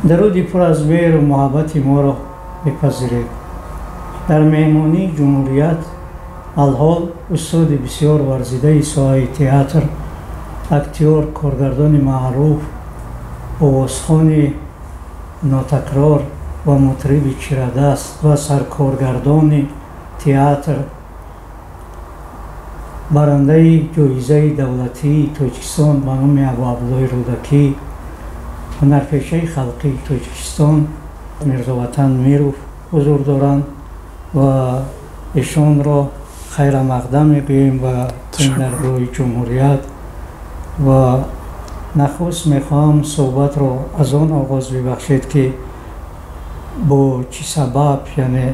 Даруди пур аз меҳру муҳаббати моро бипазиред. Дар меҳмонии ҷумҳурият алҳол устоди бисёр варзидаи соҳаи театр, актёр, коргардони маъруф, овозхони нотакрор ва мутриби чирадаст ва саркоргардони театр, барандаи ҷоизаи давлатии Тоҷикистон ба номи Абуабдуллоҳи Рӯдакӣ, ҳунарпешаи халқии Тоҷикистон Мирзоватан Миров ҳузур доранд ва эшонро хайрамақдам мегӯем ба даргоҳи ҷумҳурият. Ва нахуст мехоҳам суҳбатро аз он оғоз бибахшед, ки бо чӣ сабаб, яъне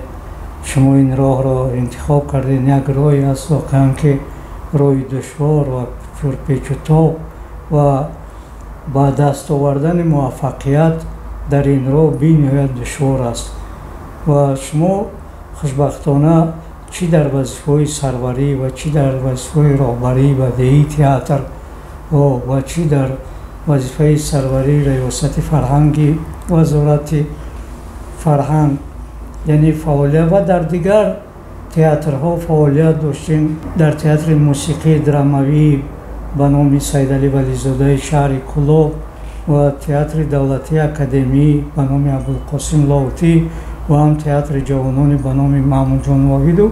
шумо ин роҳро интихоб кардед. Як роҳе аст воқеан, ки роҳи душвор ва пурпечутоб ва ба даст овардани муваффақият дар ин роҳ бениҳоят душвор аст. Ва шумо хушбахтона чӣ дар вазифаҳои сарварӣ ва чӣ дар вазифаҳои роҳбарии бадеии театр ва чӣ дар вазифаи сарварии раёсати фарҳанги вазорати фарҳанг, яъне фаъолият ва дар дигар театрҳо фаъолият доштем. Дар театри мусиқии драмавӣ ба номи Сайдалӣ Вализодаи шаҳри Кӯлоб ва театри давлатии академӣ ба номи Абулқосим Лоҳутӣ ва ҳам театри ҷавонони ба номи Маҳмудҷон Воҳидов,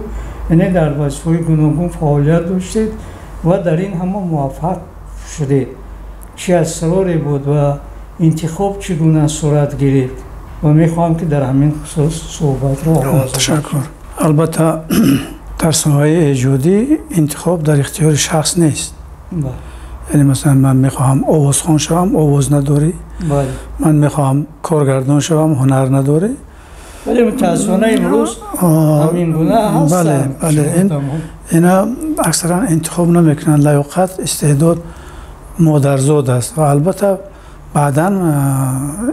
яъне дар вазифаҳои гуногун фаъолият доштед ва дар ин ҳама муваффақ шудед. Чӣ асроре буд ва интихоб чӣ гуна сурат гирифт? Ва мехоҳам, ки дар ҳамин хусус суҳбатро оғоз. Ташаккур. Албатта, дар соҳаи эҷодӣ интихоб дар ихтиёри шахс нест. Яъне, масалан, ман мехоҳам овозхон шавам, овоз надорӣ. Ман мехоҳам коргардон шавам, ҳунар надорӣ. Вале мутаассифона имрӯз ҳамин гуна ҳастанд. Бале, ина аксаран интихоб намекунанд. Лаёқат, истеъдод модарзод аст ва албатта баъдан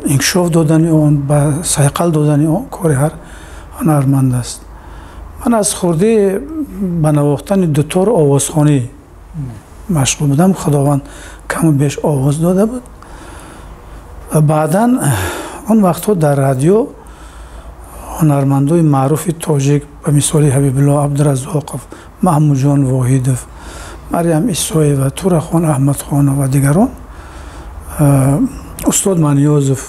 инкишоф додани он, ба сайқал додани он кори ҳар ҳунарманд аст. Ман аз хурдӣ ба навохтани дутор, овозхонӣ машғул будам. Худованд каму беш овоз дода буд. Ва баъдан он вақтҳо дар радио ҳунармандои маъруфи тоҷик ба мисоли Ҳабибулло Абдуразоқов, Маҳмудҷон Воҳидов, Марьям Исоева, Турахон Аҳмадхонов ва дигарон, устод Манёзов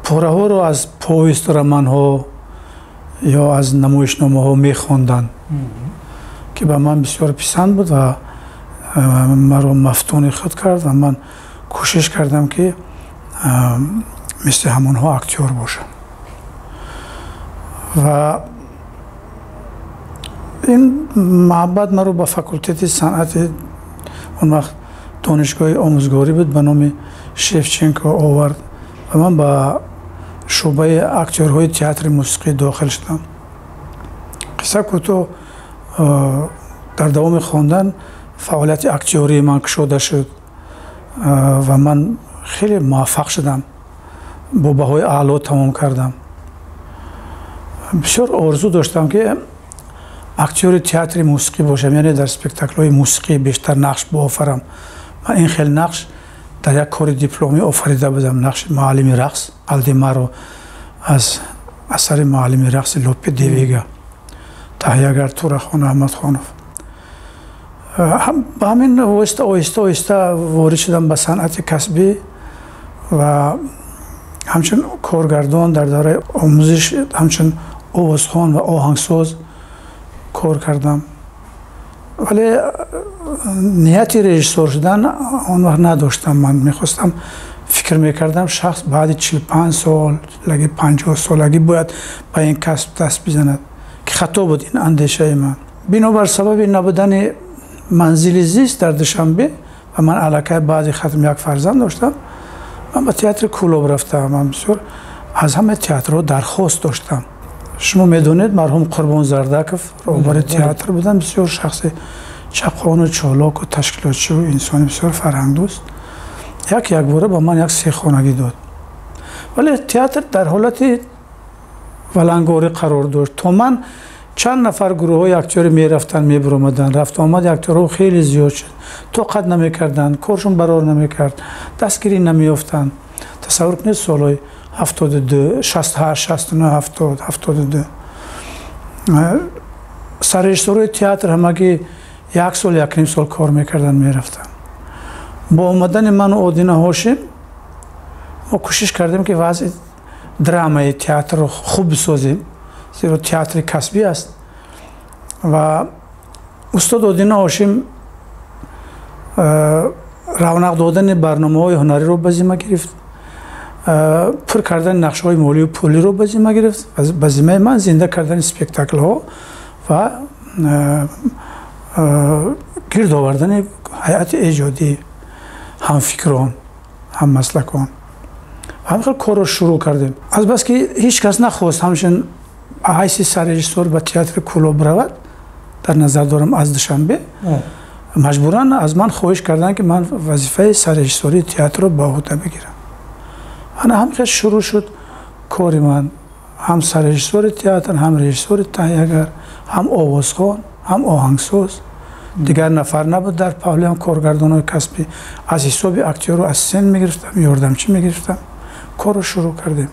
пораҳоро аз повесту романҳо ё аз намоишномаҳо мехонданд, ки ба ман бисёр писанд буд ва маро мафтуни худ кард. Ва ман кӯшиш кардам, ки мисли ҳамонҳо актёр бошам. Ва ин муҳаббат маро ба факултети санъати, он вақт донишгоҳи омӯзгорӣ буд, ба номи Шевченко овард ва ман ба шӯъбаи актёрҳои театри мусиқӣ дохил шудам. Қисса кӯтоҳ, дар давоми хондан фаъолияти актёрии ман кушода шуд ва ман хеле муваффақ шудам, бо баҳои аъло тамом кардам. Бисёр орзу доштам, ки актёри театри мусиқӣ бошам, яъне дар спектаклҳои мусиқӣ бештар нақш боофарам. Ман ин хел нақш дар як кори дипломӣ офарида будам, нақши муаллими рақс Алдемаро аз асари «Муаллими рақси» Лопе де Вега, таҳиягар Турахон Аҳмадхонов. Ба ҳамин оҳиста оҳиста оҳиста ворид шудам ба санъати касбӣ ва ҳамчун коргардон дар давраи омӯзиш, ҳамчун овозхон ва оҳангсоз кор кардам. Вале нияти режиссор шудан он вақт надоштам. Ман мехостам, фикр мекардам, шахс баъди 45 солагӣ, 50 солагӣ бояд ба ин касб даст бизанад, ки хато буд ин андешаи ман. Бинобар сабаби набудани манзили зист дар Душанбе ва ман аллакай баъди хатм як фарзанд доштам, ман ба театри Кӯлоб рафтам. Ман бисёр аз ҳама театрҳо дархост доштам. Шумо медонед, марҳум Қурбон Зардаков роҳбари театр буданд, бисёр шахси чақону чолоку ташкилотчиву инсони бисёр фарҳангдӯст. Як якбора ба ман як сехонагӣ дод, вале театр дар ҳолати валангорӣ қарор дошт. То ман чанд нафар гурӯҳҳои актёрӣ мерафтанд, мебиромаданд, рафтуомади актёрҳо хеле зиёд шуд, тоқат намекарданд, коршон барор намекард, дастгирӣ намеёфтанд. Тасаввур кунед, солҳои 72, 68, 69, 70, 72. Саррежиссёрои театр ҳамагӣ як сол, 1.5 сол кор мекарданд, мерафтанд. Бо омадани ману Одина Ҳошим мо кӯшиш кардем, ки вазъи драмаи театрро хуб бисозем, зеро театри касбӣ аст. Ва устод Одина Ҳошим равнақ додани барномаҳои ҳунариро ба зимма гирифт, пур кардани нақшаҳои молию пулиро ба зимма гирифт, ба зиммаи ман зинда кардани спектаклҳо ва гирд овардани ҳайати эҷодӣ, ҳамфикрон, ҳаммаслакон. Ҳамин хел корро шурӯъ кардем. Азбаски ҳеҷ кас нахост ҳамчун ҳайси саррежиссёр ба театри Кӯлоб равад, дар назар дорам аз Душанбе, маҷбуран аз ман хоҳиш карданд, ки ман вазифаи саррежиссёрии театрро ба уҳда бигирам. Ана ҳамин хел шурӯъ шуд кори ман: ҳам саррежиссёри театр, ҳам режиссёри таҳиягар, ҳам овозхон, ҳам оҳангсоз. Дигар нафар набуд дар паҳлӯям коргардонҳои касбӣ. Аз ҳисоби актёру ассистент мегирифтам, ёрдамчӣ мегирифтам. Корро шурӯъ кардем.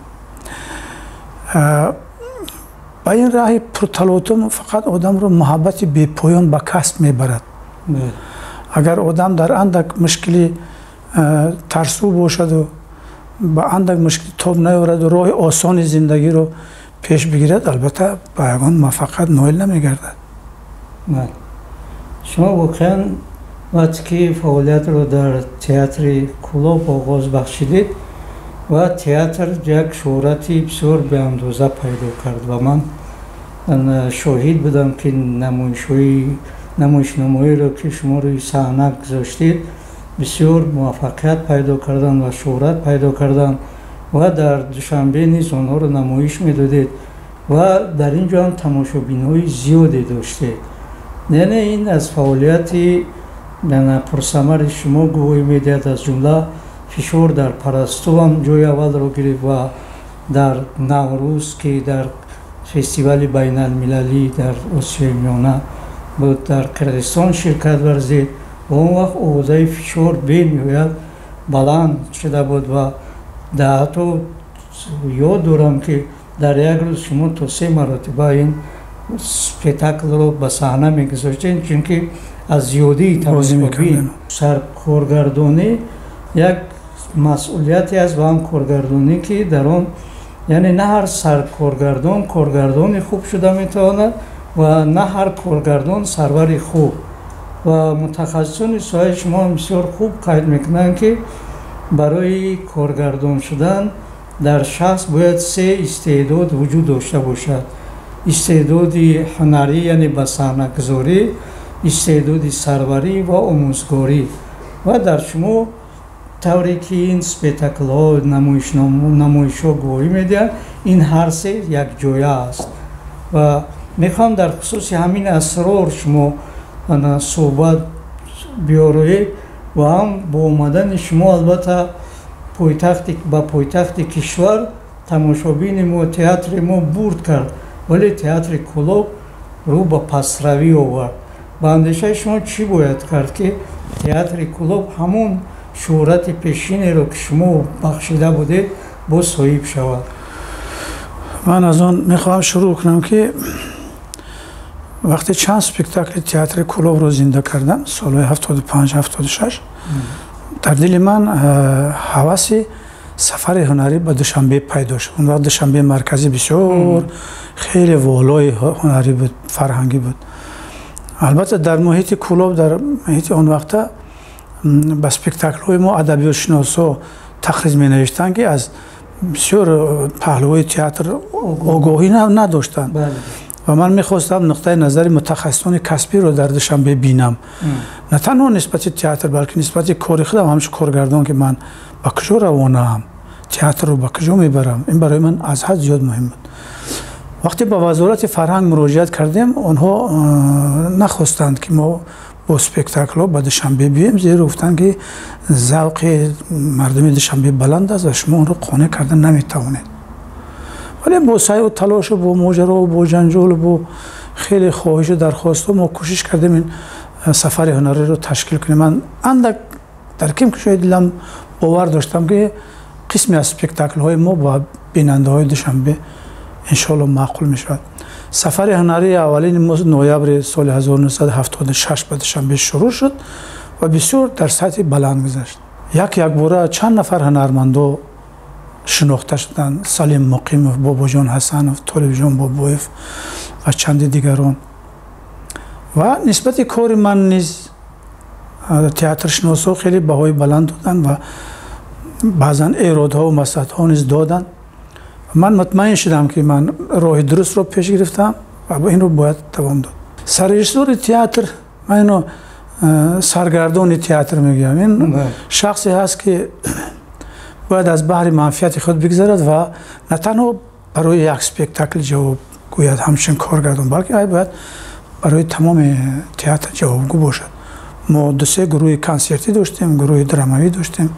Ба ин раҳи пурталотум фақат одамро муҳаббати бепоён ба касб мебарад. Агар одам дар андак мушкилӣ тарсу бошаду ба андак мушкилӣ тоб наёраду роҳи осони зиндагиро пеш бигирад, албатта, ба ягон муваффақият ноил намегардад. Шумо воқеан вақте ки фаъолиятро дар театри Кӯлоб оғоз бахшидед ва театр як шӯҳрати бисёр беандоза пайдо кард, ва ман шоҳид будам, ки намоишномаҳоеро, ки шумо рӯи саҳна гузоштед, бисёр муваффақият пайдо карданд ва шӯҳрат пайдо карданд, ва дар Душанбе низ онҳоро намоиш медодед ва дар ин ҷо ҳам тамошобинҳои зиёде доштед. Яъне ин аз фаъолияти пурсамари шумо гувоҳӣ медиҳад. Аз ҷумла «Фишор дар парасту» ҳам ҷои аввалро гирифт ва дар Наврӯз, ки дар фестивали байналмилалӣ дар Осиёи Миёна буд, дар Қирғизистон ширкат варзид ва он вақт овозаи «Фишор» бениҳоят баланд шуда буд. Ва ҳатто ёд дорам, ки дар як рӯз шумо то се маротиба ин спектаклро ба саҳна мегузоштед, чунки аз зиёдии тамошобин. Саркоргардонӣ як масъулияте аст ва ҳам коргардонӣ, ки дар он, яъне, на ҳар саркоргардон коргардони хуб шуда метавонад ва на ҳар коргардон сарвари хуб. Ва мутахассисони соҳаи шумо бисёр хуб қайд мекунанд, ки барои коргардон шудан дар шахс бояд се истеъдод вуҷуд дошта бошад: истеъдоди ҳунарӣ, яъне ба саҳнагузорӣ, истеъдоди сарварӣ ва омӯзгорӣ. Ва дар шумо, тавре ки ин спектаклҳо, намоишҳо гувоҳӣ медиҳанд, ин ҳар се якҷоя аст. Ва мехоҳам дар хусуси ҳамин асрор шумо суҳбат биёроед. Ва ҳам бо омадани шумо, албатта, ба пойтахти кишвар тамошобини мо, театри мо бурд кард, вале театри Кӯлоб рӯ ба пастравӣ овард. Ба андешаи шумо, чӣ бояд кард, ки театри Кӯлоб ҳамон шӯҳрати пешинеро, ки шумо бахшида будед, боз соҳиб шавад? Ман аз он мехоҳам шурӯъ кунам, ки вақте чанд спектакли театри Кӯлобро зинда кардам, солҳои 75, 76, дар дили ман ҳаваси сафари ҳунарӣ ба Душанбе пайдо шуд. Он вақт Душанбе маркази бисёр хеле волои ҳунарӣ буд, фарҳангӣ буд. Албатта, дар муҳити Кӯлоб, дар муҳити он вақта ба спектаклҳои мо адабиётшиносҳо тақриз менавиштанд, ки аз бисёр паҳлӯҳои театр огоҳӣ надоштанд. Ва ман мехостам нуқтаи назари мутахассисони касбиро дар Душанбе бинам, на танҳо нисбати театр, балки нисбати кори худам ҳамчун коргардон, ки ман ба куҷо равонаам, театрро ба куҷо мебарам. Ин барои ман аз ҳад зиёд муҳим буд. Вақте ба Вазорати фарҳанг муроҷиат кардем, онҳо нахостанд, ки мо бо спектаклҳо ба Душанбе биёем, зеро гуфтанд, ки завқи мардуми Душанбе баланд аст ва шумо онро қонеъ карда наметавонед. Вале бо саъю талошу, бо моҷаро, бо ҷанҷолу, бо хеле хоҳишу дархостҳо мо кӯшиш кардем ин сафари ҳунариро ташкил кунем. Ман андак дар ким кушои дилам бовар доштам, ки Қисме аз спектаклҳои мо ба бинандаҳои Душанбе иншоалло маъқул мешавад. Сафари ҳунарии аввалини мо ноябри соли 1976 ба Душанбе шурӯъ шуд ва бисёр дар сатҳи баланд гузашт. Як якбора чанд нафар ҳунармандо шинохта шуданд: Салим Муқимов, Бобоҷон Ҳасанов, Толибҷон Бобоев ва чанди дигарон. Ва нисбати кори ман низ театршиносҳо хеле баҳои баланд доданд ва баъзан эродҳо ва маслиҳатҳо низ доданд. Ман мутмаин шудам, ки ман роҳи дурустро пеш гирифтам ва инро бояд давом дод. Саррежиссёри театр, ман ино саргардони театр мегӯям, ин шахсе ҳаст, ки бояд аз баҳри манфиати худ бигзарад ва на танҳо барои як спектакл ҷавоб гӯяд ҳамчун коргардон, балки ай бояд барои тамоми театр ҷавобгӯ бошад. Мо ду-се гурӯҳи консертӣ доштем, гурӯҳи драмавӣ доштем,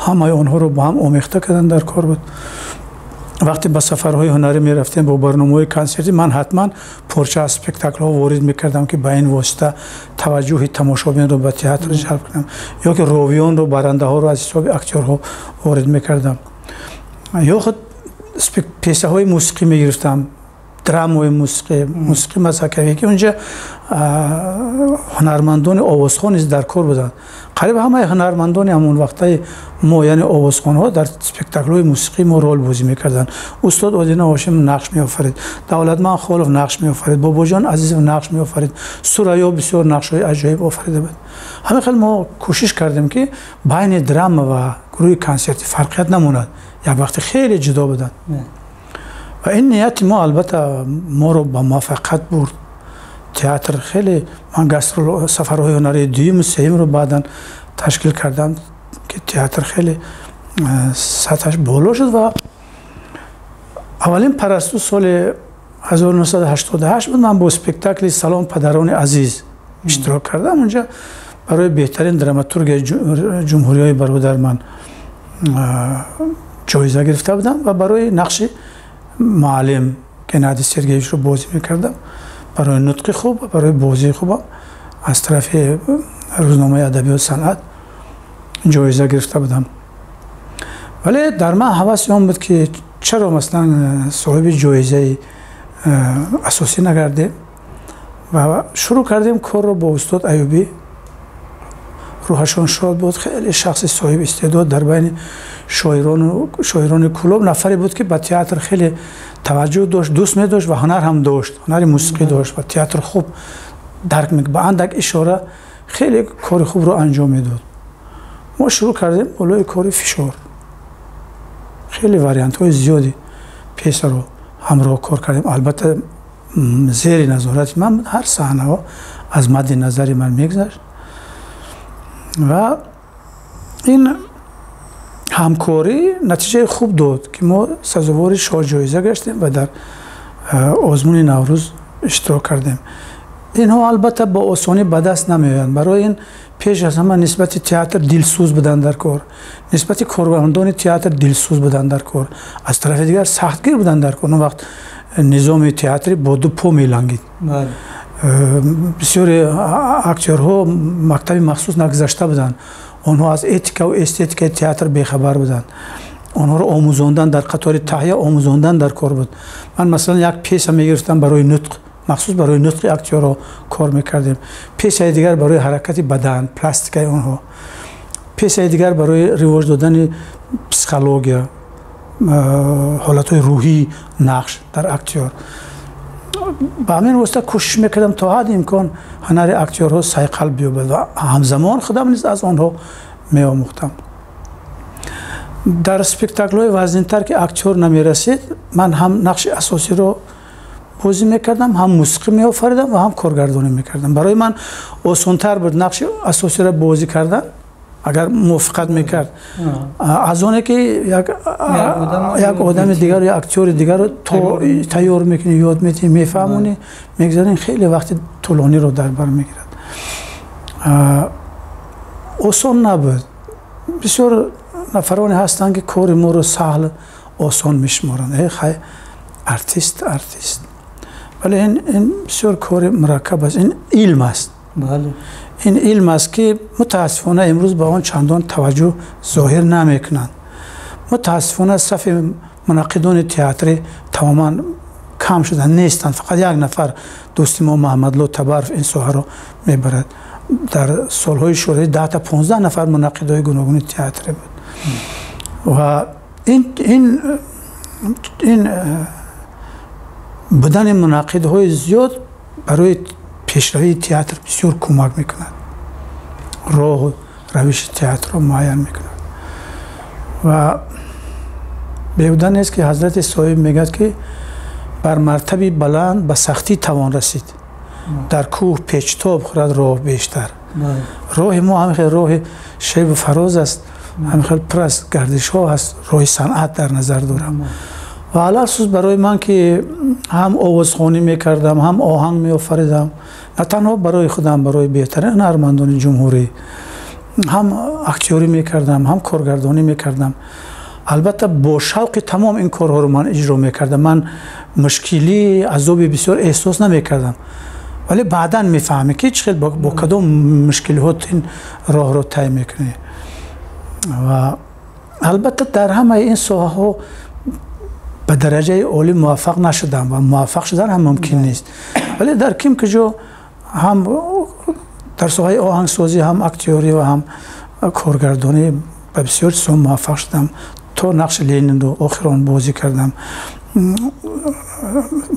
ҳамаи онҳоро бо ҳам омехта кардан дар кор буд. Вақте ба сафарҳои ҳунарӣ мерафтем бо барномаҳои консертӣ, ман ҳатман порча аз спектаклҳо ворид мекардам, ки ба ин восита таваҷҷӯҳи тамошобинро ба театр ҷалб кунам, ё ки ровиёнро, барандаҳоро аз ҳисоби актёрҳо ворид мекардам, ё худ пьесаҳои мусиқӣ мегирифтам, драмаҳои мусиқӣ, мусиқӣ мазҳакавӣ, ки унҷа ҳунармандони овозхон низ дар кор буданд. Қариб ҳамаи ҳунармандони ҳамон вақтаи мо, яъне овозхонҳо, дар спектаклҳои мусиқии мо рол бозӣ мекарданд. Устод Одина Ҳошим нақш меофарид, Давлатманд Холов нақш меофарид, Бобоҷон Азизов нақш меофарид, Сурайё бисёр нақшҳои аҷоиб офарида буд. Ҳамин хел мо кӯшиш кардем, ки байни драма ва гурӯҳи консертӣ фарқият намонад, як вақте хеле ҷудо буданд. Ва ин нияти мо албатта моро ба муваффақият бурд. Театр хеле, ман гастрол сафарҳои ҳунарии дуюму сеюмро баъдан ташкил кардам, ки театр хеле сатҳаш боло шуд. Ва аввалин парасту соли 1988 буд. Ман бо спектакли «Салом, падарони азиз» иштирок кардам. Унҷа барои беҳтарин драматургияи ҷумҳуриҳои бародар ман ҷоиза гирифта будам ва барои нақши муаллим Геннадий Сергеевичро бозӣ мекардам, барои нутқи хуб ва барои бозии хубам аз тарафи рӯзномаи «Адабиёт санъат» ҷоиза гирифта будам. Вале дар ман ҳаваси он буд, ки чаро масалан соҳиби ҷоизаи асосӣ нагардем. Ва шурӯъ кардем корро бо устод Аюбӣ, рӯҳашон шод буд. Хеле шахси соҳиби истеъдод дар байни шоирони Кӯлоб нафаре буд, ки ба театр хеле таваҷҷӯҳ дошт, дӯст медошт ва ҳунар ҳам дошт, ҳунари мусиқӣ дошт ва театр хуб дарк мекард, ба андак ишора хеле кори хубро анҷом медод. Мо шурӯъ кардем болои кори «Фишор», хеле вариантҳои зиёди пьесаро ҳамроҳ кор кардем. Албатта, зери назорати ман буд, ҳар саҳнаҳо аз мадди назари ман мегузашт ва ин ҳамкорӣ натиҷаи хуб дод, ки мо сазовори шоҳҷоиза гаштем ва дар озмуни Наврӯз иштирок кардем. Инҳо албатта бо осонӣ ба даст намеоянд. Барои ин пеш аз ҳама нисбати театр дилсӯз будан дар кор, нисбати кормандони театр дилсӯз будан дар кор, аз тарафи дигар сахтгир будан дар кор. Он вақт низоми театрӣ бо ду по мелангид. Бисёри актёрҳо мактаби махсус нагузашта буданд, онҳо аз этикаву эстетикаи театр бехабар буданд. Онҳоро омӯзондан дар қатори таҳия омӯзондан дар кор буд. Ман масалан як пьеса мегирифтам барои нутқ, махсус барои нутқи актёрҳо кор мекардем, пьесаи дигар барои ҳаракати бадан, пластикаи онҳо, пьесаи дигар барои ривоҷ додани психология, ҳолатҳои рӯҳии нақш дар актёр. Ба ҳамин восита кӯшиш мекардам, то ҳадди имкон ҳунари актёрҳо сайқал биёбад ва ҳамзамон худам низ аз онҳо меомӯхтам. Дар спектаклҳои вазнинтар, ки актёр намерасид, ман ҳам нақши асосиро бозӣ мекардам, ҳам мусиқӣ меофаридам ва ҳам коргардонӣ мекардам. Барои ман осонтар буд нақши асосиро бозӣ кардан, агар мувофиқат мекард, аз оне ки як одами дигар ё актёри дигарро тайёр мекунӣ, ёд метиҳӣ, мефаҳмонӣ, мегузарӣ, хеле вақти тӯлониро дар бар мегирад. Осон набуд. Бисёр нафароне ҳастанд, ки кори моро саҳл, осон мешуморанд: э хай, артист, артист. Вале ин бисёр кори мураккаб аст, ин илм аст. Ин илм аст, ки мутаассифона имрӯз ба он чандон таваҷҷӯҳ зоҳир намекунанд. Мутаассифона сафи мунаққидони театрӣ тамоман кам шуданд, нестанд. Фақат як нафар дӯсти мо Маҳмадло Табаров ин соҳаро мебарад. Дар солҳои шӯравӣ 10 та 15 нафар мунаққидҳои гуногуни театрӣ буд. Ва ин будани мунаққидҳои зиёд барои пешравии театр бисёр кӯмак мекунад, роҳу равиши театрро муайян мекунад. Ва беҳуда нест ки ҳазрати соҳиб мегӯяд ки бар мартаби баланд ба сахтӣ тавон расид, дар кӯҳ печтоб хӯрад роҳ бештар. Роҳи мо ҳамин хел роҳи шебу фароз аст, ҳамин хел пур аз гардишҳо аст, роҳи санъат дар назар дорам. Ва алалхусус барои ман ки ҳам овозхонӣ мекардам, ҳам оҳанг меофаридам, на танҳо барои худам, барои беҳтарин ҳунармандони ҷумҳурӣ, ҳам актёрӣ мекардам, ҳам коргардонӣ мекардам. Албатта бо шавқи тамом ин корҳоро ман иҷро мекардам. Ман мушкилӣ, азоби бисёр эҳсос намекардам, вале баъдан мефаҳмӣ ки чӣ хел бо кадом мушкилиҳо ин роҳро тай мекунӣ. Ва албатта дар ҳамаи ин соҳаҳо ба дараҷаи олӣ муваффақ нашудам ва муваффақ шудан ҳам мумкин нест, вале дар ким куҷо ҳам дар соҳаи оҳангсозӣ, ҳам актёрӣ ва ҳам коргардонӣ ба бисёр чизҳо муваффақ шудам. То нақши Ленинро охирон бозӣ кардам.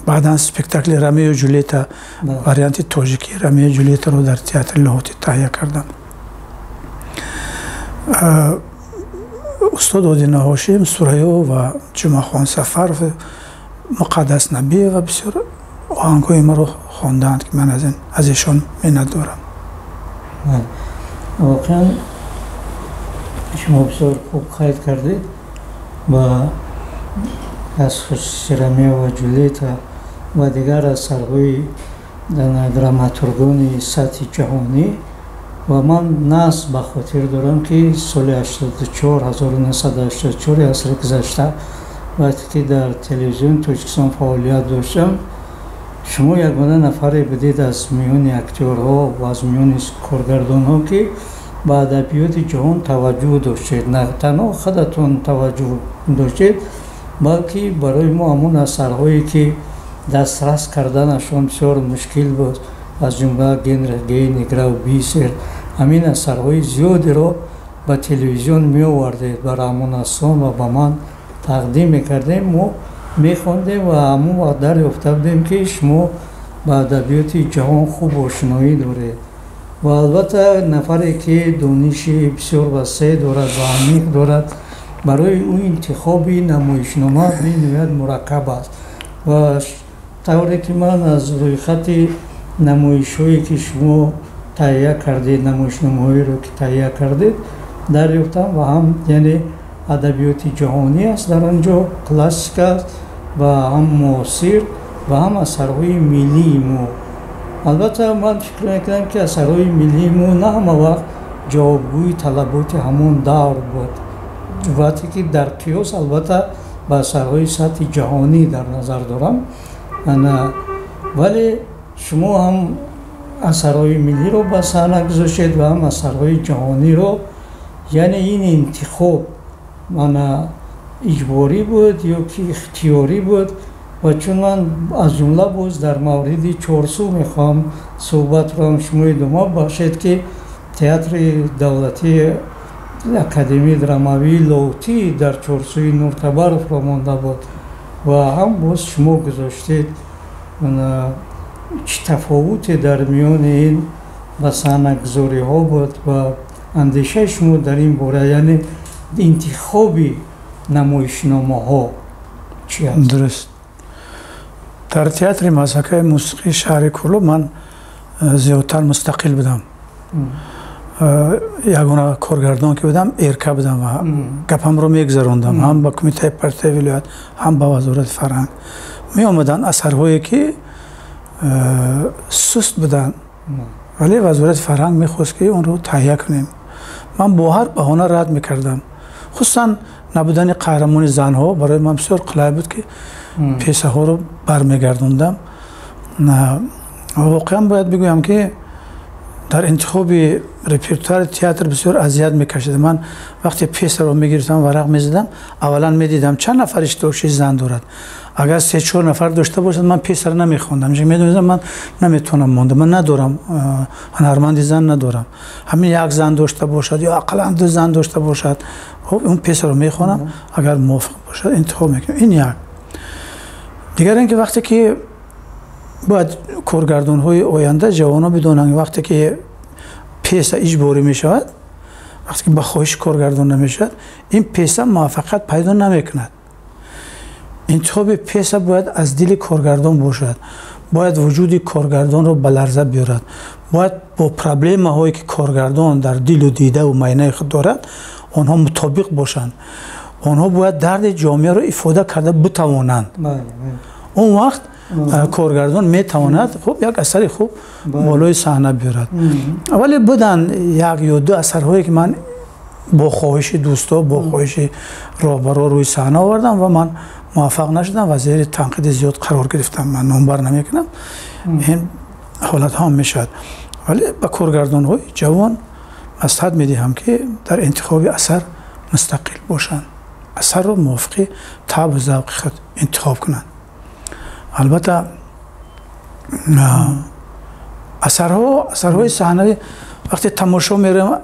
Баъдан спектакли Ромео Ҷулета, варианти тоҷикӣ Ромео Ҷулетаро дар театри Лоҳутӣ таҳия кардам. Устод Одина Ҳошим, Сурайё ва Ҷумъахон Сафаров, Муқаддас Набиева бисёр оҳангҳои маро хондаанд ки ман аз эшон миннат дорам. Воқеан шумо бисёр хуб қайд кардед ва аз хусуси Ромео ва Ҷулета ва дигар асарҳои драматургони сатҳи ҷаҳонӣ. Ва ман насб ба хотир дорам ки соли 1984 асри гузашта вақте ки дар телевизиони Тоҷикистон фаъолият доштам, шумо ягона нафаре будед аз миёни актёрҳо ва аз миёни коргардонҳо ки ба адабиёти ҷаҳон таваҷҷӯҳ доштед. На танҳо худатон таваҷҷӯҳ доштед, балки барои мо ҳамон асарҳое ки дастрас карданашон бисёр мушкил буд, аз ҷумла Генрих Гейне, Граф Бисер, ҳамин асарҳои зиёдеро ба телевизион меовардед, ба Раҳмон ва ба ман тақдим мекардем. Мо мехондем ва ҳамон вақт дарёфта будем ки шумо ба адабиёти ҷаҳон хуб ошноӣ доред. Ва албатта нафаре ки дониши бисёр васеъ дорад ва амиқ дорад, барои ӯ интихоби намоишнома бениҳоят мураккаб аст. Ва тавре ки ман аз рӯйхати намоишҳое ки шумо таҳия кардед, намоишномаҳоеро ки таҳия кардед, дарёфтам ва ҳам яъне адабиёти ҷаҳонӣ аст дар он ҷо, классика аст ва ҳам муосир ва ҳам асарҳои миллии мо. Албатта ман фикр мекунам ки асарҳои миллии мо на ҳама вақт ҷавобгӯи талаботи ҳамон давр буд, вақте ки дар қиёс албатта ба асарҳои сатҳи ҷаҳонӣ дар назар дорам. Вале шумо ҳам асарҳои миллиро ба саҳна гузоштед ва ҳам асарҳои ҷаҳониро. Яъне ин интихоб мана иҷборӣ буд ё ки ихтиёрӣ буд? Ва чун ман аз ҷумла боз дар мавриди Чорсу мехоҳам суҳбатро ҳам шумо идома бахшед ки театри давлатии академияи драмавии Лоҳутӣ дар Чорсуи Нуртабаровро монда буд ва ҳам боз шумо гузоштед. Чӣ тафовуте дар миёни ин ба саҳнагузориҳо буд ва андешаи шумо дар ин бора, яъне интихоби намоишномаҳо чӣ аст? Дуруст. Дар театри мазҳакаи мусиқии шаҳри Кӯлоб ман зиёдтар мустақил будам. Ягона коргардон ки будам, эрка будам ва гапамро мегузарондам ҳам ба кумитаи партияи вилоят, ҳам ба вазорати фарҳанг. Меомаданд асарҳое ки суст буданд, вале вазорати фарҳанг мехост ки онро таҳия кунем. Ман бо ҳар баҳона рад мекардам. Хусусан набудани қаҳрамони занҳо барои ман бисёр қулай буд ки пьесаҳоро бармегардондам. Воқеан бояд бигӯям ки Дар интихоби репертуари театр бисёр азият мекашидам. Ман вақте пьесаро мегирифтам, варақ мезадам, аввалан медидам чанд нафар иштирокчии зан дорад. Агар 3-4 нафар дошта бошад, ман пьесаро намехондам. Чун медонистам, ман наметавонам монда, ман надорам, ҳунарманди зан надорам. Ҳамин як зан дошта бошад ё ақаллан 2 зан дошта бошад, хуб, он пьесаро мехонам, агар мувофиқ бошад интихоб мекунам. Ин як. Дигар ин ки вақте ки бояд коргардонҳои оянда, ҷавонон бидонанд, вақте ки пьеса иҷборӣ мешавад, вақте ки ба хоҳиши коргардон намешавад, ин пьеса муваффақият пайдо намекунад. Интихоби пьеса бояд аз дили коргардон бошад, бояд вуҷуди коргардонро ба ларза биёрад, бояд бо проблемаҳое ки коргардон дар дилу дидаву майнаи худ дорад, онҳо мутобиқ бошанд. Онҳо бояд дарди ҷомеаро ифода карда битавонанд. Он вақт коргардон метавонад хуб як асари хуб болои саҳна биёрад. Вале буданд 1 ё 2 асарҳое ки ман бо хоҳиши дӯсто, бо хоҳиши роҳбаро рӯи саҳна овардам ва ман муваффақ нашудам ва зери танқиди зиёд қарор гирифтам. Ман номбар намекунам, ин ҳолатҳо мешавад. Вале ба коргардонҳои ҷавон маслиҳат медиҳам ки дар интихоби асар мустақил бошанд, асарро мувофиқи табъу завқи худ интихоб кунанд. Албатта асарҳои саҳнавӣ вақте тамошо меравем,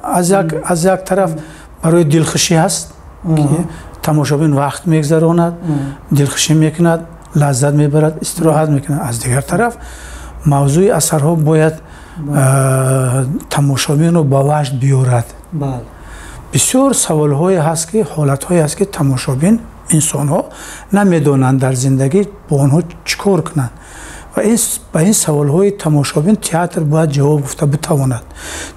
аз як тараф барои дилхушӣ ҳаст ки тамошобин вақт мегзаронад, дилхушӣ мекунад, лаззат мебарад, истироҳат мекунад. Аз дигар тараф мавзӯи асарҳо бояд тамошобинро ба ваҷд биёрад. Бисёр саволҳое ҳаст ки ҳолатҳое ҳаст ки тамошобин, инсонҳо намедонанд дар зиндагӣ бо онҳо чӣ кор кунанд. Ва ба ин саволҳои тамошобин театр бояд ҷавоб гуфта битавонад.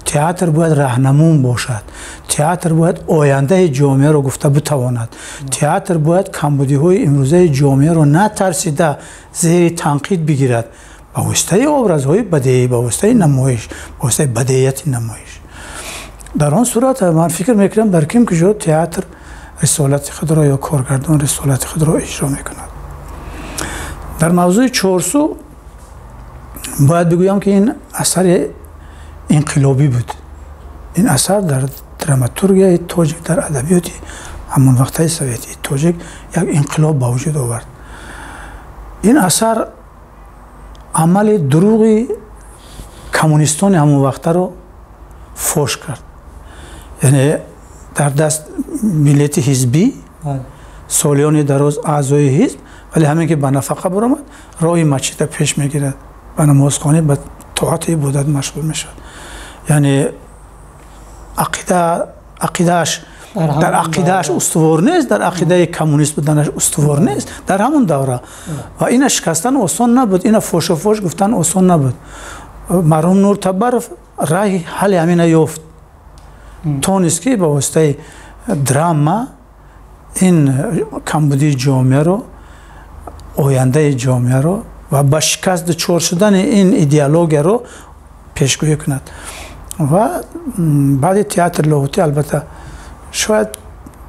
Театр бояд раҳнамун бошад. Театр бояд ояндаи ҷомеаро гуфта битавонад. Театр бояд камбудиҳои имрӯзаи ҷомеаро натарсида зери танқид бигирад ба воситаи образҳои бадеӣ, ба воситаи намоиш, ба воситаи бадеияти намоиш. Дар он сурат ман фикр мекунам, дар ким куҷо театр рисолати худро ё коргардон рисолати худро иҷро мекунад. Дар мавзӯи Чорсу бояд бигӯям ки ин асари инқилобӣ буд. Ин асар дар драматургияи тоҷик, дар адабиёти ҳамон вақтаи советии тоҷик як инқилоб ба вуҷуд овард. Ин асар амали дурӯғи коммунистони ҳамон вақтаро фош кард. Яъне дар даст билети ҳизбӣ, солиёни дароз аъзои ҳизб, вале ҳамин ки ба нафақа баромад, роҳи масҷида пеш мегирад, ба намозхонӣ, ба тоати ибодат машғул мешавад. Яъне ақидааш дар ақидааш устувор нест, дар ақидаи коммунист буданаш устувор нест дар ҳамон давра. Ва ина шикастан осон набуд, ина фошофош гуфтан осон набуд. Марҳум Нуртабаров раҳи ҳалли ҳамина ёфт. Тонист ки ба воситаи драма ин камбудии ҷомеаро, ояндаи ҷомеаро ва ба шикаст дучор шудани ин идеологияро пешгӯӣ кунад. Ва баъди театр Лоҳутӣ албатта шояд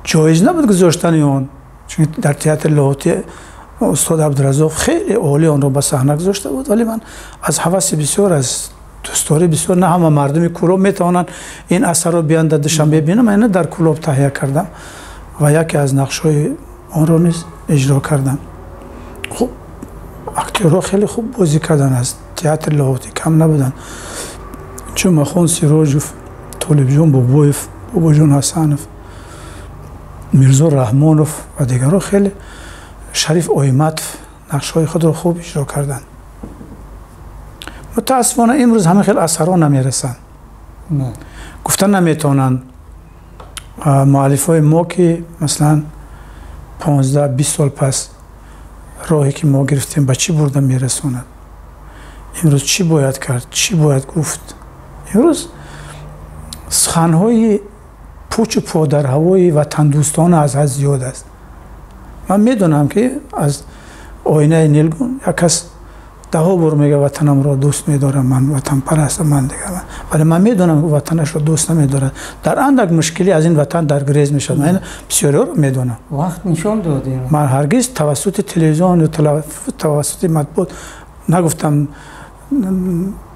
ҷоиз набуд гузоштани он, чун дар театри Лоҳутӣ устод Абдураззоқ хеле олӣ онро ба саҳна гузошта буд, вале ман аз ҳаваси бисёр, аз дӯстдорӣ бисёр, на ҳама мардуми Кӯлоб метавонанд ин асарро биёнд дар Душанбе бинам, ман инро дар Кӯлоб таҳия кардам ва яке аз нақшҳои онро низ иҷро кардам. Хуб, актёрҳо хеле хуб бозӣ карданд, аз театри Лоҳутӣ кам набуданд. Ҷумъахон Сироҷов, Толибҷон Бобоев, Бобоҷон Ҳасанов, Мирзо Раҳмонов ва дигарҳо, хеле Шариф Оиматов нақшҳои худро хуб иҷро карданд. Мутаассифона имрӯз ҳамин хел асарҳо намерасанд. Гуфта наметавонанд муаллифҳои мо ки масалан 15-20 сол пас роҳе ки мо гирифтем ба чӣ бурда мерасонад, имрӯз чӣ бояд кард, чӣ бояд гуфт. Имрӯз суханҳои пучу подарҳавои ватандӯстона аз ҳад зиёд аст. Ман медонам ки аз оинаи нилгун як кас даҳо бор мега ватанамро дӯст медорам, ман ватанпарастам, ман дигар, вале ман медонам ки ватанашро дӯст намедорад. Дар андак мушкилӣ аз ин ватан дар гирез мешавад. Ман бисёриҳоро медонам. Вақт нишон дод. Ман ҳаргиз тавассути телевизион ё тавассути матбуот нагуфтам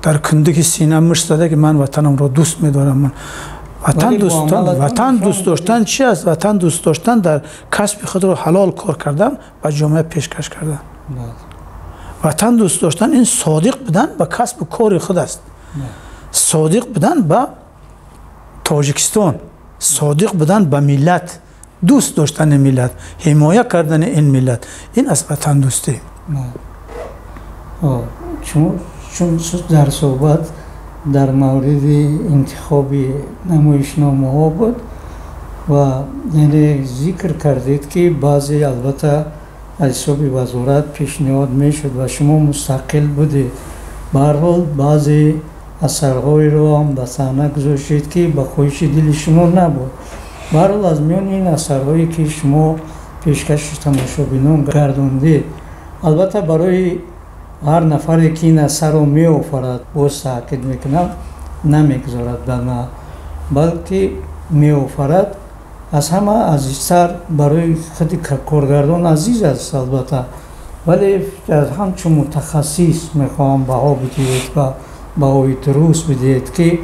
Дар кундаки сина мушт зада, ки ман ватанамро дӯст медорам. Ватан дӯст доштан чи аст? Ватан дӯст доштан дар касби худро ҳалол кор кардан, ба ҷомеа пешкаш кардан. Ватан дӯст доштан ин содиқ будан ба касбу кори худ аст, содиқ будан ба Тоҷикистон, содиқ будан ба миллат, дӯст доштани миллат, ҳимоя кардани ин миллат, ин аст ватандӯстӣ. Чун дар суҳбат дар мавриди интихоби намоишномаҳо буд ва яъне зикр кардед, ки баъзе албатта аз ҳисоби вазорат пешниҳод мешуд ва шумо мустақил будед. Ба ҳар ҳол баъзе асарҳоеро ҳам ба саҳна гузоштед, ки ба хоҳиши дили шумо набуд. Ба ҳар ҳол аз миёни ин асарҳое, ки шумо пешкаши тамошобинон гардондед, албатта барои ҳар нафаре, ки ин асарро меофарад, боз таъкид мекунам, намегузорад ба, балки меофарад, аз ҳама азизтар барои худи коргардон азиз аст албатта, вале ҳамчун мутахассис мехоҳам баҳо бидиҳед ва баҳои дуруст бидиҳед, ки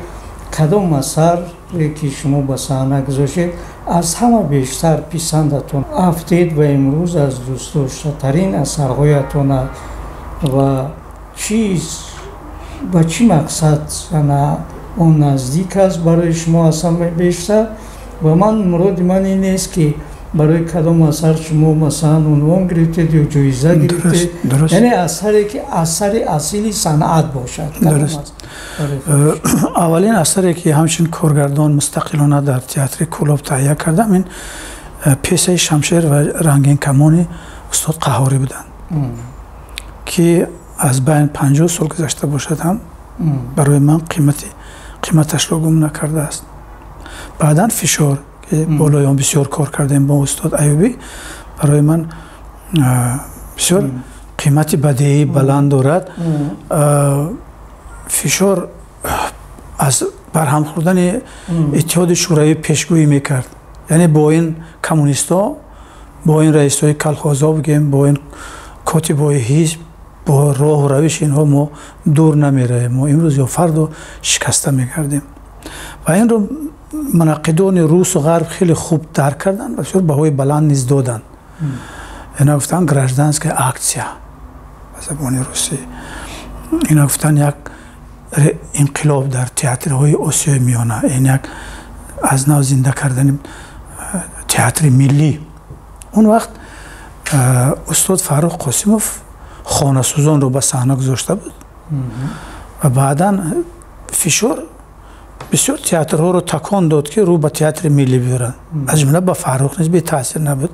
кадом асаре, ки шумо ба саҳна гузоштед, аз ҳама бештар писандатон афтед ва имрӯз аз дӯстдоштатарин асарҳоятон ва чиз ба чӣ мақсад он наздик аст барои шумо аз ҳама бештар. Ва ман муроди ман ин нест, ки барои кадом асар шумо масалан унвон гирифтед ё ҷоиза гирифтед, яъне асаре, ки асари асили санъат бошад. Аввалин асаре, ки ҳамчун коргардон мустақилона дар театри Кӯлоб таҳия кардам, ин пьесаи «Шамшер ва рангин камони» устод Қаҳорӣ буданд, ки аз байн 50 сол гузашта бошад ҳам, барои ман қиматашро гум накардааст. Баъдан «Фишор», ки болои он бисёр кор кардем бо устод Аюбӣ, барои ман бисёр қимати бадеӣ баланд дорад. «Фишор» аз барҳам хӯрдани Иттиҳоди Шӯравӣ пешгӯӣ мекард, яъне бо ин коммунистҳо, бо ин раисҳои колхозҳо бигем, бо ин котибои ҳизб, бо роҳу равиши инҳо мо дур намеравем, мо имрӯз ё фардо шикаста мегардем. Ва инро мунаққидони русу ғарб хеле хуб дарк карданд ва бисёр баҳои баланд низ доданд. Ина гуфтанд гражданская акция ба забони русӣ, ина гуфтанд як инқилоб дар театрҳои Осиёи Миёна, ин як аз нав зинда кардани театри миллӣ. Он вақт устод Фаррух Қосимов «Хонасӯзонро» ба саҳна гузошта буд ва баъдан «Фишор» бисёр театрҳоро такон дод, ки рӯ ба театри миллӣ биёранд, аз ҷумла ба Фаррух низ бетаъсир набуд.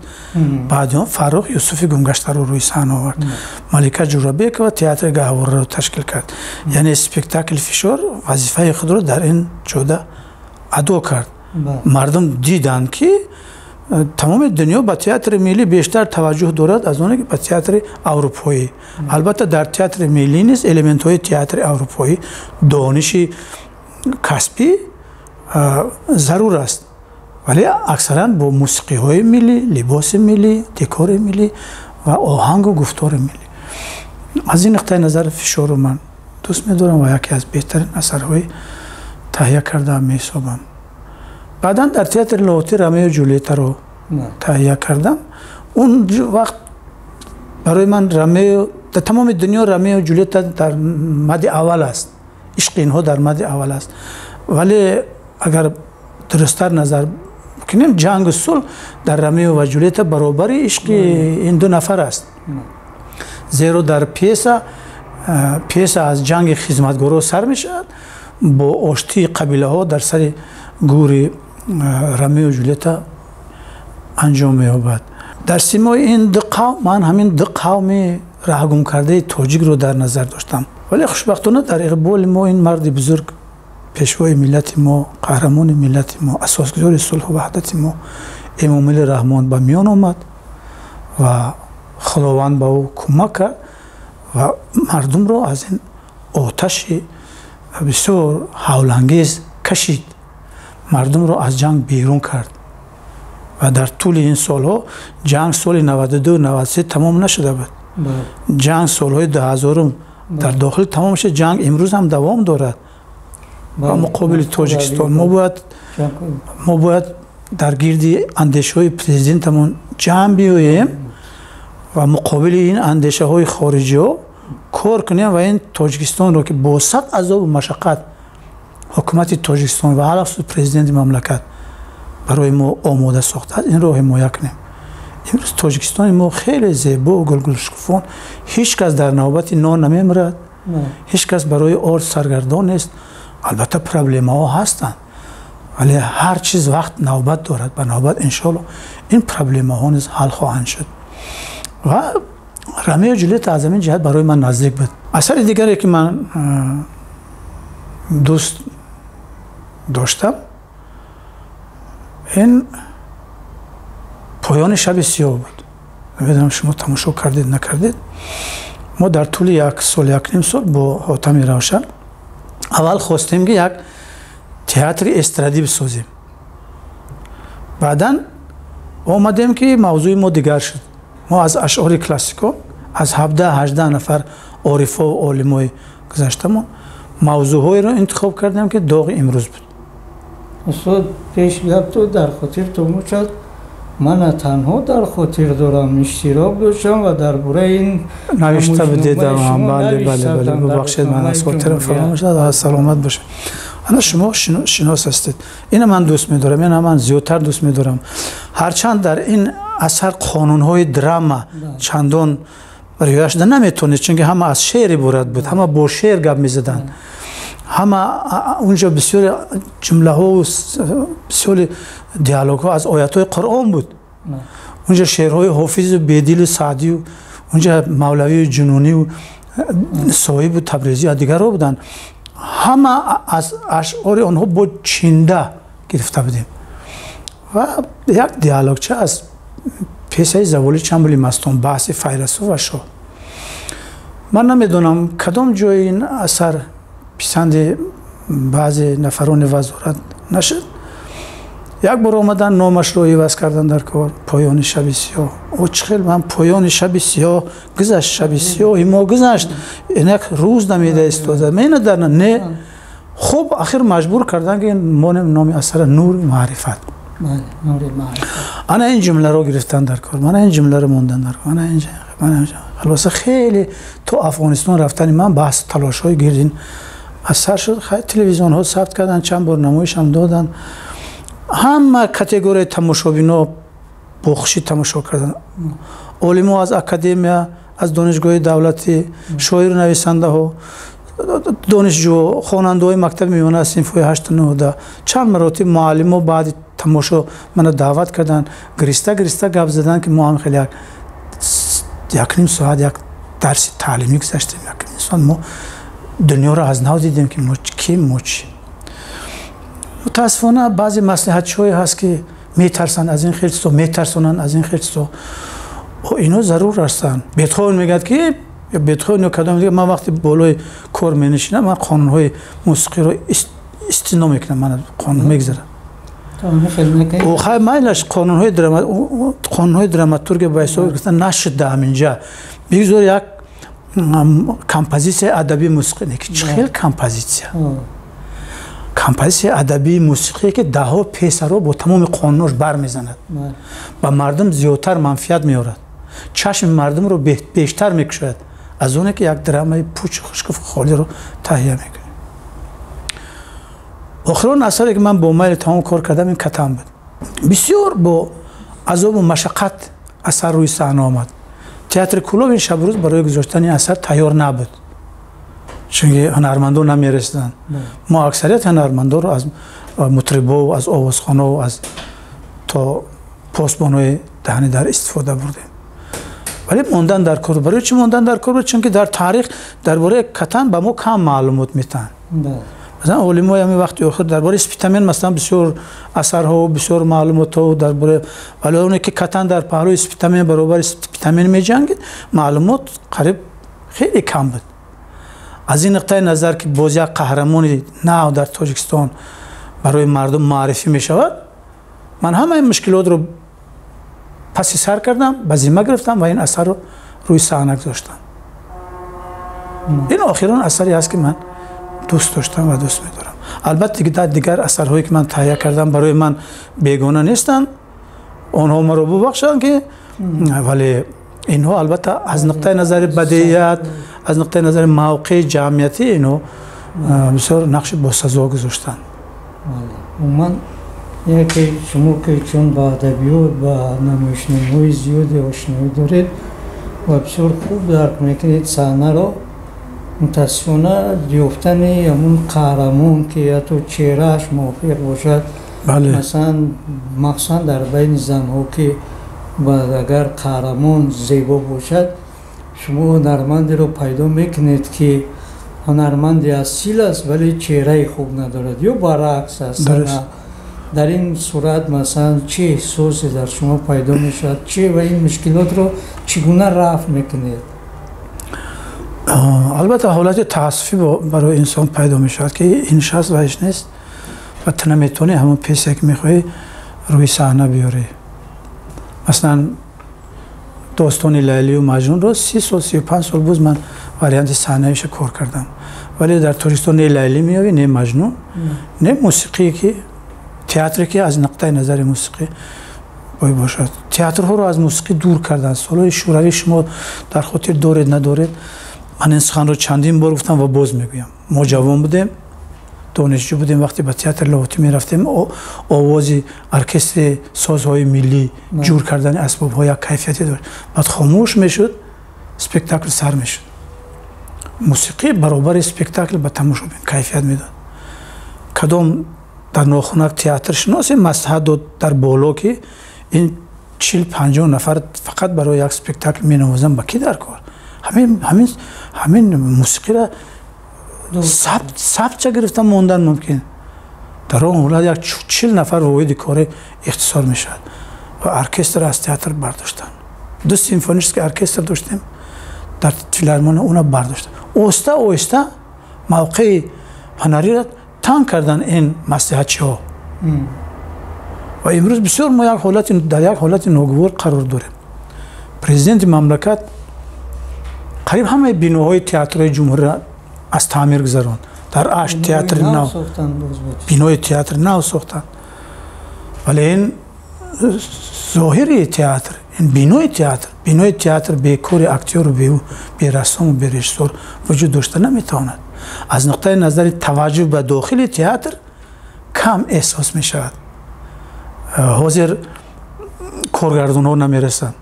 Баъди он Фаррух «Юсуфи гумгаштаро» рӯи саҳна овард, Малика Ҷурабекова театри Гаҳвораро ташкил кард. Яъне спектакли «Фишор» вазифаи худро дар ин ҷода адо кард. Мардум диданд, ки тамоми дунё ба театри миллӣ бештар таваҷҷӯҳ дорад аз оне ки ба театри аврупоӣ. Албатта, дар театри миллӣ низ элементҳои театри аврупоӣ, дониши касбӣ зарур аст, вале аксаран бо мусиқиҳои миллӣ, либоси миллӣ, декори миллӣ ва оҳангу гуфтори миллӣ. Аз ин нуқтаи назар «Фишорро» ман дӯст медорам ва яке аз беҳтарин асарҳои таҳия карда меҳисобам. Баъдан дар театри Лоҳутӣ «Ромео Ҷулиетаро» таҳия кардам. Он вақт барои ман Ромео, дар тамоми дунё Ромео Ҷулиета дар мади аввал аст, ишқи инҳо дар мади аввал аст, вале агар дурусттар назар кунем, ҷангу сулҳ дар «Ромео ва Ҷулиета» баробари ишқи ин ду нафар аст, зеро дар пьеса аз ҷанги хизматгоро сар мешавад, бо оштии қабилаҳо дар сари гури Ромео Ҷулиета анҷом меёбад. Дар симои ин ду қавм ман ҳамин ду қавми раҳгумкардаи тоҷикро дар назар доштам, вале хушбахтона дар иқболи мо ин марди бузург, пешвои миллати мо, қаҳрамони миллати мо, асосгузори сулҳу ваҳдати мо Эмомалӣ Раҳмон ба миён омад ва Худованд ба ӯ кӯмак кард ва мардумро аз ин оташи бисёр ҳавлангез кашид, мардумро аз ҷанг берун кард. Ва дар тӯли ин солҳо ҷанг соли 92, 93 тамом нашуда буд, ҷанг солҳои 2000-ум Дар дохил тамом шуд ҷанг имрӯз ҳам давом дорад ба муқобили Тоҷикистон. Мо бояд дар гирди андешаҳои президентамон ҷамъ биёем ва муқобили ин андешаҳои хориҷиҳо кор кунем ва ин Тоҷикистонро ки бо сад азобу машаққат ҳукумати Тоҷикистон ва алахусус президенти мамлакат барои мо омода сохтааст, инро ҳимоя кунем. Имрӯз Тоҷикистони мо хеле зебо гулгулшукуфон, ҳеҷ кас дар навбати нон намемирад, ҳеҷ кас барои орд саргардон нест. Албатта проблемаҳо ҳастанд, вале ҳар чиз вақт навбат дорад. Ба навбат иншоалло ин проблемаҳо низ ҳал хоҳанд шуд. Ва Ромео Ҷулетта аз ҳамин ҷиҳат барои ман наздик буд. Асари дигаре ки ман дӯст доштам, ин поёни шаби сиёҳ буд. Намедонам шумо тамошо кардед накардед. Мо дар тӯли як сол, як ним сол бо Ҳотами Равшан аввал хостем ки як театри эстрадӣ бисозем. Баъдан омадем ки мавзӯи мо дигар шуд. Мо аз ашъори классикон, аз 17-18 нафар орифову олимои гузаштамон мавзӯъҳоеро интихоб кардем ки доғи имрӯз буд. Устод, пеш гап ту дар хотир ту бошад, ман на танҳо дар хотир дорам, иштирок доштам ва дар бораи ин навишта будед. Бале, бале, бале, бубахшед, ман аз хотирам фаромӯш шуд. Саломат бошед. Ана шумо шинос ҳастед. Ина ман дӯст медорам, ина ман зиёдтар дӯст медорам. Ҳарчанд дар ин асар қонунҳои драма чандон риоя шуда наметавонист, чунки ҳама аз шеър иборат буд, ҳама бо шеър гап мезаданд, ҳама унҷо бисёри ҷумлаҳо, бисёри диалогҳо аз оятҳои Қуръон буд. Унҷо шеърҳои Ҳофизу Бедилу Саъдию, унҷо Мавлавию Ҷунунию Соҳибу Табрезию дигарҳо буданд. Ҳама аз ашъори онҳо бо чинда гирифта будем. Ва як диалогча аз пьесаи Заволи Чамбули мастон, баҳси файласуф ва шоҳ. Ман намедонам кадом ҷои ин асар писанди баъзе нафарони вазорат нашуд. Як бор омадан номашро иваз кардан дар кор, поёни шаби сиёҳ. О, чӣ хел ман поёни шаби сиёҳ гузашт, шаби сиёҳи мо гузашт, инак рӯз намеда истода мена дар не. Хуб, ахир маҷбур кардан ки монем номи асара Нури маърифат. Ана ин ҷумларо гирифтан дар кор, мана ин ҷумларо мондан дар кор, мана инҷа, мана инҷа. Хулоса хеле то Афғонистон рафтани ман баҳс талошҳои гирд ин асар шуд. Телевизионҳо сабт кардан, чанд бор намоишам доданд. Ҳама категорияи тамошобино бо хушӣ тамошо карданд. Олимо аз академия, аз донишгоҳи давлатӣ, шоиру нависандаҳо, донишҷӯ, хонандаҳои мактаби миёна синфҳои 8-9, чанд маротиб муаллимо баъди тамошо мана даъват карданд, гириста гириста гап заданд ки мо ҳам хеле як ним соат як дарси таълимӣ гузаштем, як ним соат мо дунёро аз нав дидем ки мо ким, мо чӣ. Мутаассифона баъзе маслиҳатчиҳое ҳаст ки метарсанд аз ин хел чизо, метарсонанд аз ин хел чизо. Ино зарур ҳастанд. Бетховен мегӯяд ки Бетховен ё кадом дигар, ман вақте болои кор менишинам, ман қонунҳои мусиқиро истино мекунам, ман қонун мегузарам. Хай майлаш қонунҳои драматургия ба ҳисоб гирифта нашуд дар ҳаминҷа. Бигзор як композитсияи адабии мусиқӣ, не ки чӣ хел композитсия? Композитсияи адабии мусиқие ки даҳҳо песаро бо тамоми қонунош бармезанад, ба мардум зиёдтар манфиат меорад, чашми мардумро бештар мекушояд аз оне ки як драмаи пучу хушку холиро таҳия мекунем. Охирон асаре ки ман бо майли тамом кор кардам ин Катан буд. Бисёр бо азобу машаққат асар рӯи саҳна омад. Театри Кӯлоб ин шабу рӯз барои гузоштани асар тайёр набуд, чунки ҳунармандон намерасиданд. Мо аксарияти ҳунармандонро аз мутрибову аз овозхонову аз то посбонои даҳани дар истифода бурдем. Вале мондан дар кор. Барои чӣ мондан дар кор буд? Чунки дар таърих дар бораи Катан ба мо кам маълумот метаҳанд. Масалан, олимои ҳамин вақти охир дар бораи Спитамен масалан бисёр асарҳо, бисёр маълумотҳо дар бораи, вале оне ки Катан дар паҳлӯи Спитамен баробари Спитамен меҷангид, маълумот қариб хеле кам буд. Аз ин нуқтаи назар ки боз як қаҳрамони нав дар Тоҷикистон барои мардум маърифӣ мешавад, ман ҳамаи мушкилотро паси сар кардам, ба зимма гирифтам ва ин асарро рӯи саҳна гузоштам. Ин охирон асаре аст, ки ман дӯст доштам ва дӯст медорам. Албатта, дигар асарҳое, ки ман таҳия кардам, барои ман бегона нестанд, онҳо маро бубахшанд, ки вале инҳо, албатта, аз нуқтаи назари бадеият, аз нуқтаи назари мавқеи ҷамъиятӣ, инҳо бисёр нақши босазо гузоштанд. Умуман, яке шумо, ки чун ба адабиёт, ба намоишномаҳои зиёде ошноӣ доред ва бисёр хуб дарк мекунед саҳнаро, мутаассифона, ёфтани ҳамун қаҳрамон, ки ҳатто чеҳрааш мувофиқ бошад, масалан, махсусан дар байни занҳо, ки агар қаҳрамон зебо бошад, шумо ҳунармандеро пайдо мекунед, ки ҳунарманди асил аст, вале чеҳраи хуб надорад ё баръакс аст. Дар ин сурат, масалан, чӣ эҳсосе дар шумо пайдо мешавад, чӣ ва ин мушкилотро чӣ гуна рафъ мекунед? Албатта, ҳолати таассуфӣ барои инсон пайдо мешавад, ки ин шахс вайш нест ва ту наметавонӣ ҳамон пьесе, ки мехоҳӣ, рӯи саҳна биёрӣ. Масалан, достони Лайлию Маҷнунро 30 сол, 35 сол боз ман варианти саҳнаиша кор кардам, вале дар Тоҷикистон не Лайлӣ меёвӣ, не Маҷнун, не мусиқие, ки театре, ки аз нуқтаи назари мусиқӣ бой бошад. Театрҳоро аз мусиқӣ дур карданд солҳои шӯравӣ. Шумо дар хотир доред, надоред, ман ин суханро чандин бор гуфтам ва боз мегӯям: мо ҷавон будем, донишҷӯ будем, вақте ба театри Лоҳутӣ мерафтем, овози оркестри созҳои миллӣ, ҷур кардани асбобҳо як кайфияте дошт. Баъд хомӯш мешуд, спектакл сар мешуд. Мусиқӣ баробари спектакл ба тамошобин кайфият медод. Кадом дар нохунак театршиносе маслиҳат дод дар боло, ки ин 40-50 нафар фақат барои як спектакл менавозанд, ба кӣ дар кор? Ҳамин мусиқиро сабтча гирифта мондан мумкин. Дар он ҳолат як 40 нафар воҳиди кори ихтисор мешавад. Ва оркестр аз театр бардоштанд. Ду симфонический оркестр доштем дар филармония, уна бардоштанд. Оҳиста оҳиста мавқеи ҳунариро танг кардан ин маслиҳатчиҳо. Ва имрӯз бисёр мо як ҳолати дар як ҳолати ногувор қарор дорем. Президенти мамлакат қариб ҳамаи биноҳои театрҳои ҷумҳуриро аз таъмир гузаронд. Дар Ашт театри нав, бинои театри нав сохтанд, вале ин зоҳири театр, ин бинои театр. Бинои театр бекори актёру бе рассому бе режиссёр вуҷуд дошта наметавонад. Аз нуқтаи назари таваҷҷӯҳ ба дохили театр кам эҳсос мешавад. Ҳозир коргардонҳо намерасанд.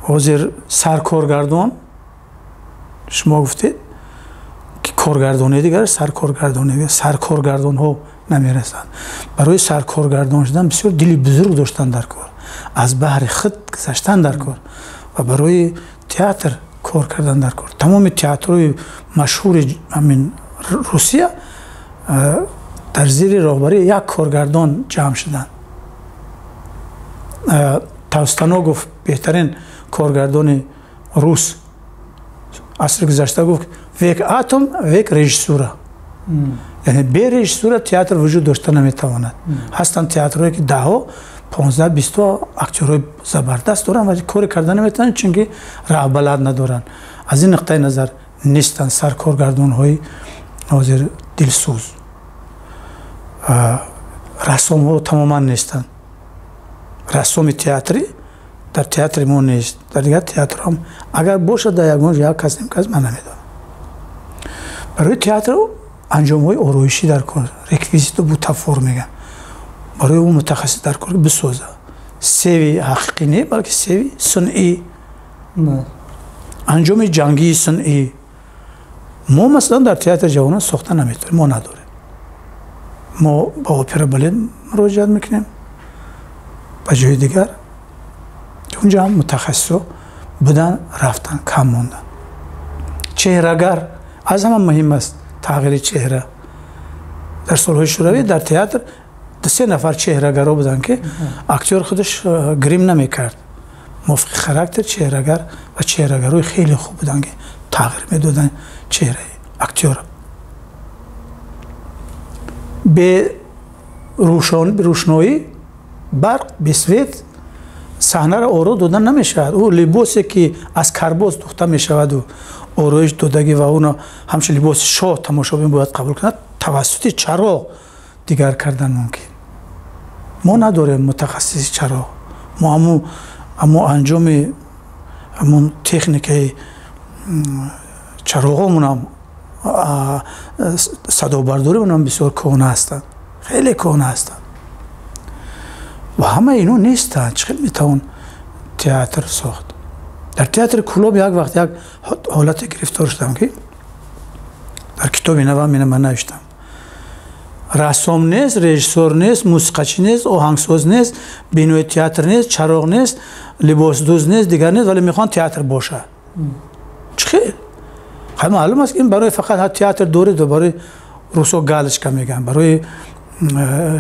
Ҳозир саркоргардон, шумо гуфтед, ки коргардони дигар, саркоргардони, саркоргардонҳо намерасанд. Барои саркоргардон шудан бисёр дили бузург доштан дар кор, аз баҳри худ гузаштан дар кор ва барои театр кор кардан дар кор. Тамоми театрҳои машҳури ҳамин Русия дар зери роҳбарии як коргардон ҷамъ шуданд. Товстоногов, беҳтарин коргардони рус асри гузашта, гуфт: «Век атом, век режиссура», яъне бе режиссура театр вуҷуд дошта наметавонад. Ҳастанд театрҳое, ки даҳо, 15, бисто актёрҳои забардаст доранд, вале коре карда наметавонанд, чунки раҳбалад надоранд. Аз ин нуқтаи назар нестанд саркоргардонҳои ҳозир дилсӯз, рассомҳо тамоман нестанд. Рассоми театрӣ дар театри мо нест, дар дигар театрҳам агар бошад, дар ягон як кас, ним кас, ман намедонам. Барои театр анҷомҳои ороишӣ дар кор, реквизиту бутафор мегӯянд, барои ӯ мутахассис дар кор, бисоза. Севи ҳақиқӣ не, балки севи сунъӣ, анҷоми ҷангии сунъӣ. Мо, масалан, дар театри ҷавонон сохта наметавонем, мо надорем. Мо ба опера балет муроҷиат мекунем, ба ҷои дигар. Унҷа ҳам мутахассисо будан, рафтан, кам монданд. Чеҳрагар аз ҳама муҳим аст, тағйири чеҳра. Дар солҳои шӯравӣ дар театр ду-се нафар чеҳрагаро буданд, ки актёр худаш грим намекард, мувофиқи характер чеҳрагар, ва чеҳрагарои хеле хуб буданд, ки тағйир медоданд чеҳраи актёра. Бе рӯшноӣ, барқ, бе свет саҳнаро оро дода намешавад. Ӯ либосе, ки аз карбос духта мешаваду ороиш додагӣ ва онро ҳамчун либоси шоҳ тамошобин бояд қабул кунад, тавассути чароғ дигар кардан мумкин. Мо надорем мутахассиси чароғ. Мо ҳамун анҷоми ҳамун техникаи чароғҳомонам, садобардоримонам бисёр кӯҳна ҳастанд, хеле кӯҳна ҳастанд ва ҳамаи ино нестанд. Чӣ хел метавон театр сохт? Дар театри Кӯлоб як вақт як ҳолате гирифтор шудам, ки дар китоби навам ина ман навиштам. Рассом нест, режиссёр нест, мусиқачӣ нест, оҳангсоз нест, бинои театр нест, чароғ нест, либосдӯз нест, дигар нест, вале мехоҳанд театр бошад. Чӣ хел? Хай, маълум аст, ки ин барои фақат театр доред ва барои русо галочка мегӯянд, барои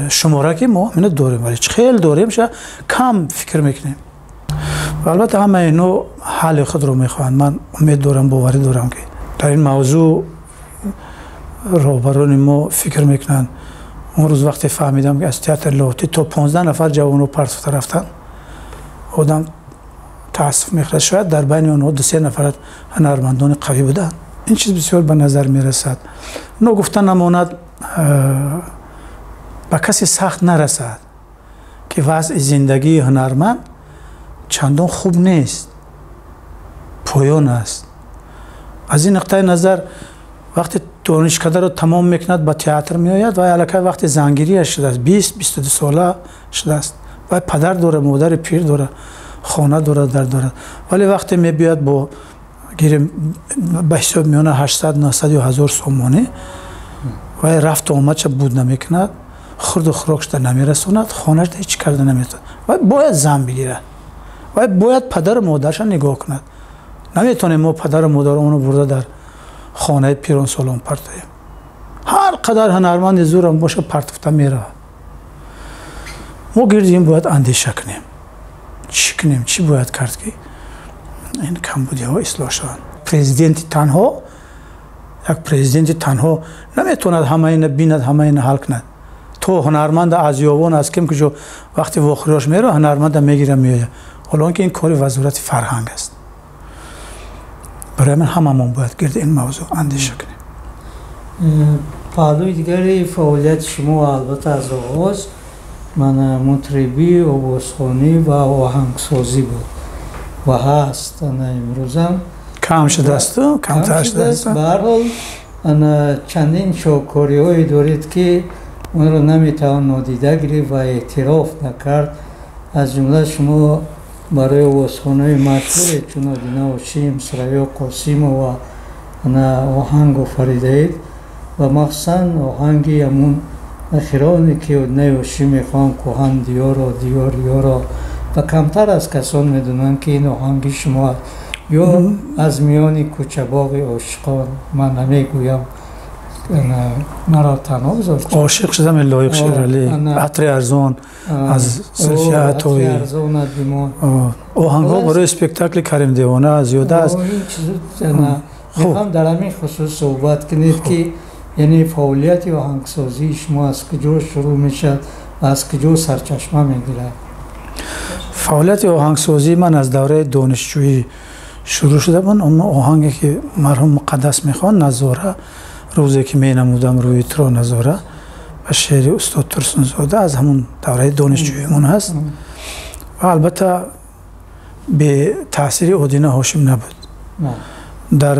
шумора, ки мо ҳамина дорем, вале чӣ хел дорем, ша кам фикр мекунем. Ва албатта ҳамаи ино ҳалли худро мехоҳанд. Ман умед дорам, боварӣ дорам, ки дар ин мавзӯъ роҳбарони мо фикр мекунанд. Он рӯз вақте фаҳмидам, ки аз театри Лоҳутӣ то 15 нафар ҷавонро партофта рафтанд, одам таассуф мехӯрад. Шояд дар байни онҳо 2-се нафар ҳунармандони қавӣ буданд. Ин чиз бисёр ба назар мерасад. Ногуфта намонад, ба касе сахт нарасад, ки вазъи зиндагии ҳунарманд чандон хуб нест, поён аст. Аз ин нуқтаи назар, вақте донишкадаро тамом мекунад, ба театр меояд ва аллакай вақти зангириаш шудааст, 20-22 сола шудааст, вай падар дорад, модари пир дорад, хона дорад, дар дорад, вале вақте мебиёяд бо гирем ба ҳисоб миёна 800, 900 ё 1000 сомонӣ, вай рафту омадша буд намекунад, хурду хӯрокшда намерасонад, хонашда ҳеҷ карда наметавонад. Вай бояд зан бигирад, вай бояд падару модарша нигоҳ кунад. Наметавонем мо падару модаронро бурда дар хонаи пиронсолон партоем. Ҳар қадар ҳунарманди зӯрам боша, партофта меравад. Мо гирди ин бояд андеша кунем, чӣ кунем, чӣ бояд кард, ки ин камбудиҳо ислоҳ шаванд. Президенти танҳо, як президенти танҳо наметавонад ҳама ина бинад, ҳама ина ҳал кунад. То ҳунарманда аз ёвон, аз ким куҷо вақти вохӯриёш меро, ҳунарманда мегира, меояд, ҳоло он ки ин кори Вазорати фарҳанг аст. Барои ман ҳамамон бояд гирди ин мавзӯъ андеша кунем. Паҳлӯи дигари фаъолияти шумо, албатта, аз оғоз ман мутрибӣ, овозхонӣ ва оҳангсозӣ буд ва ҳаст ана имрӯзам. Кам шудасту, камтар шудааст. Ба ҳар ҳол, ана чандин шоҳкориҳое доред, ки онро наметавон нодида гирифт ва эътироф накард. Аз ҷумла шумо барои овозхонаи машҳуре чун Одина Ҳошим, Сурайё Қосимова ана оҳанг офаридаед ва махсусан оҳанги ҳамун охироне, ки Одинаи Ҳошим мехоҳам кӯҳан диёро, диёр ёро, ва камтар аз касон медонанд, ки ин оҳанги шумо аст. Ё аз миёни кӯчабоғи ошиқон ман намегӯям, маро танҳо гузошт. Ошиқ шудам, Лоиқ Шералӣ, атри арзон аз Зулфия Атоӣ, оҳангҳо барои спектакли Карим Девона зиёда аст. Мехоҳам дар ҳамин хусус суҳбат кунед, ки яъне фаъолияти оҳангсозии шумо аз куҷо шурӯъ мешавад ва аз куҷо сарчашма мегирад? Фаъолияти оҳангсозии ман аз давраи донишҷӯӣ шурӯъ шуда буд. Он оҳанге, ки марҳум Муқаддас мехонд, «Назора», рӯзе ки менамудам рӯи туро назора, ба шеъри устод Турсунзода, аз ҳамун давраи донишҷӯимон ҳаст ва албатта бетаъсири Одина Ҳошим набуд дар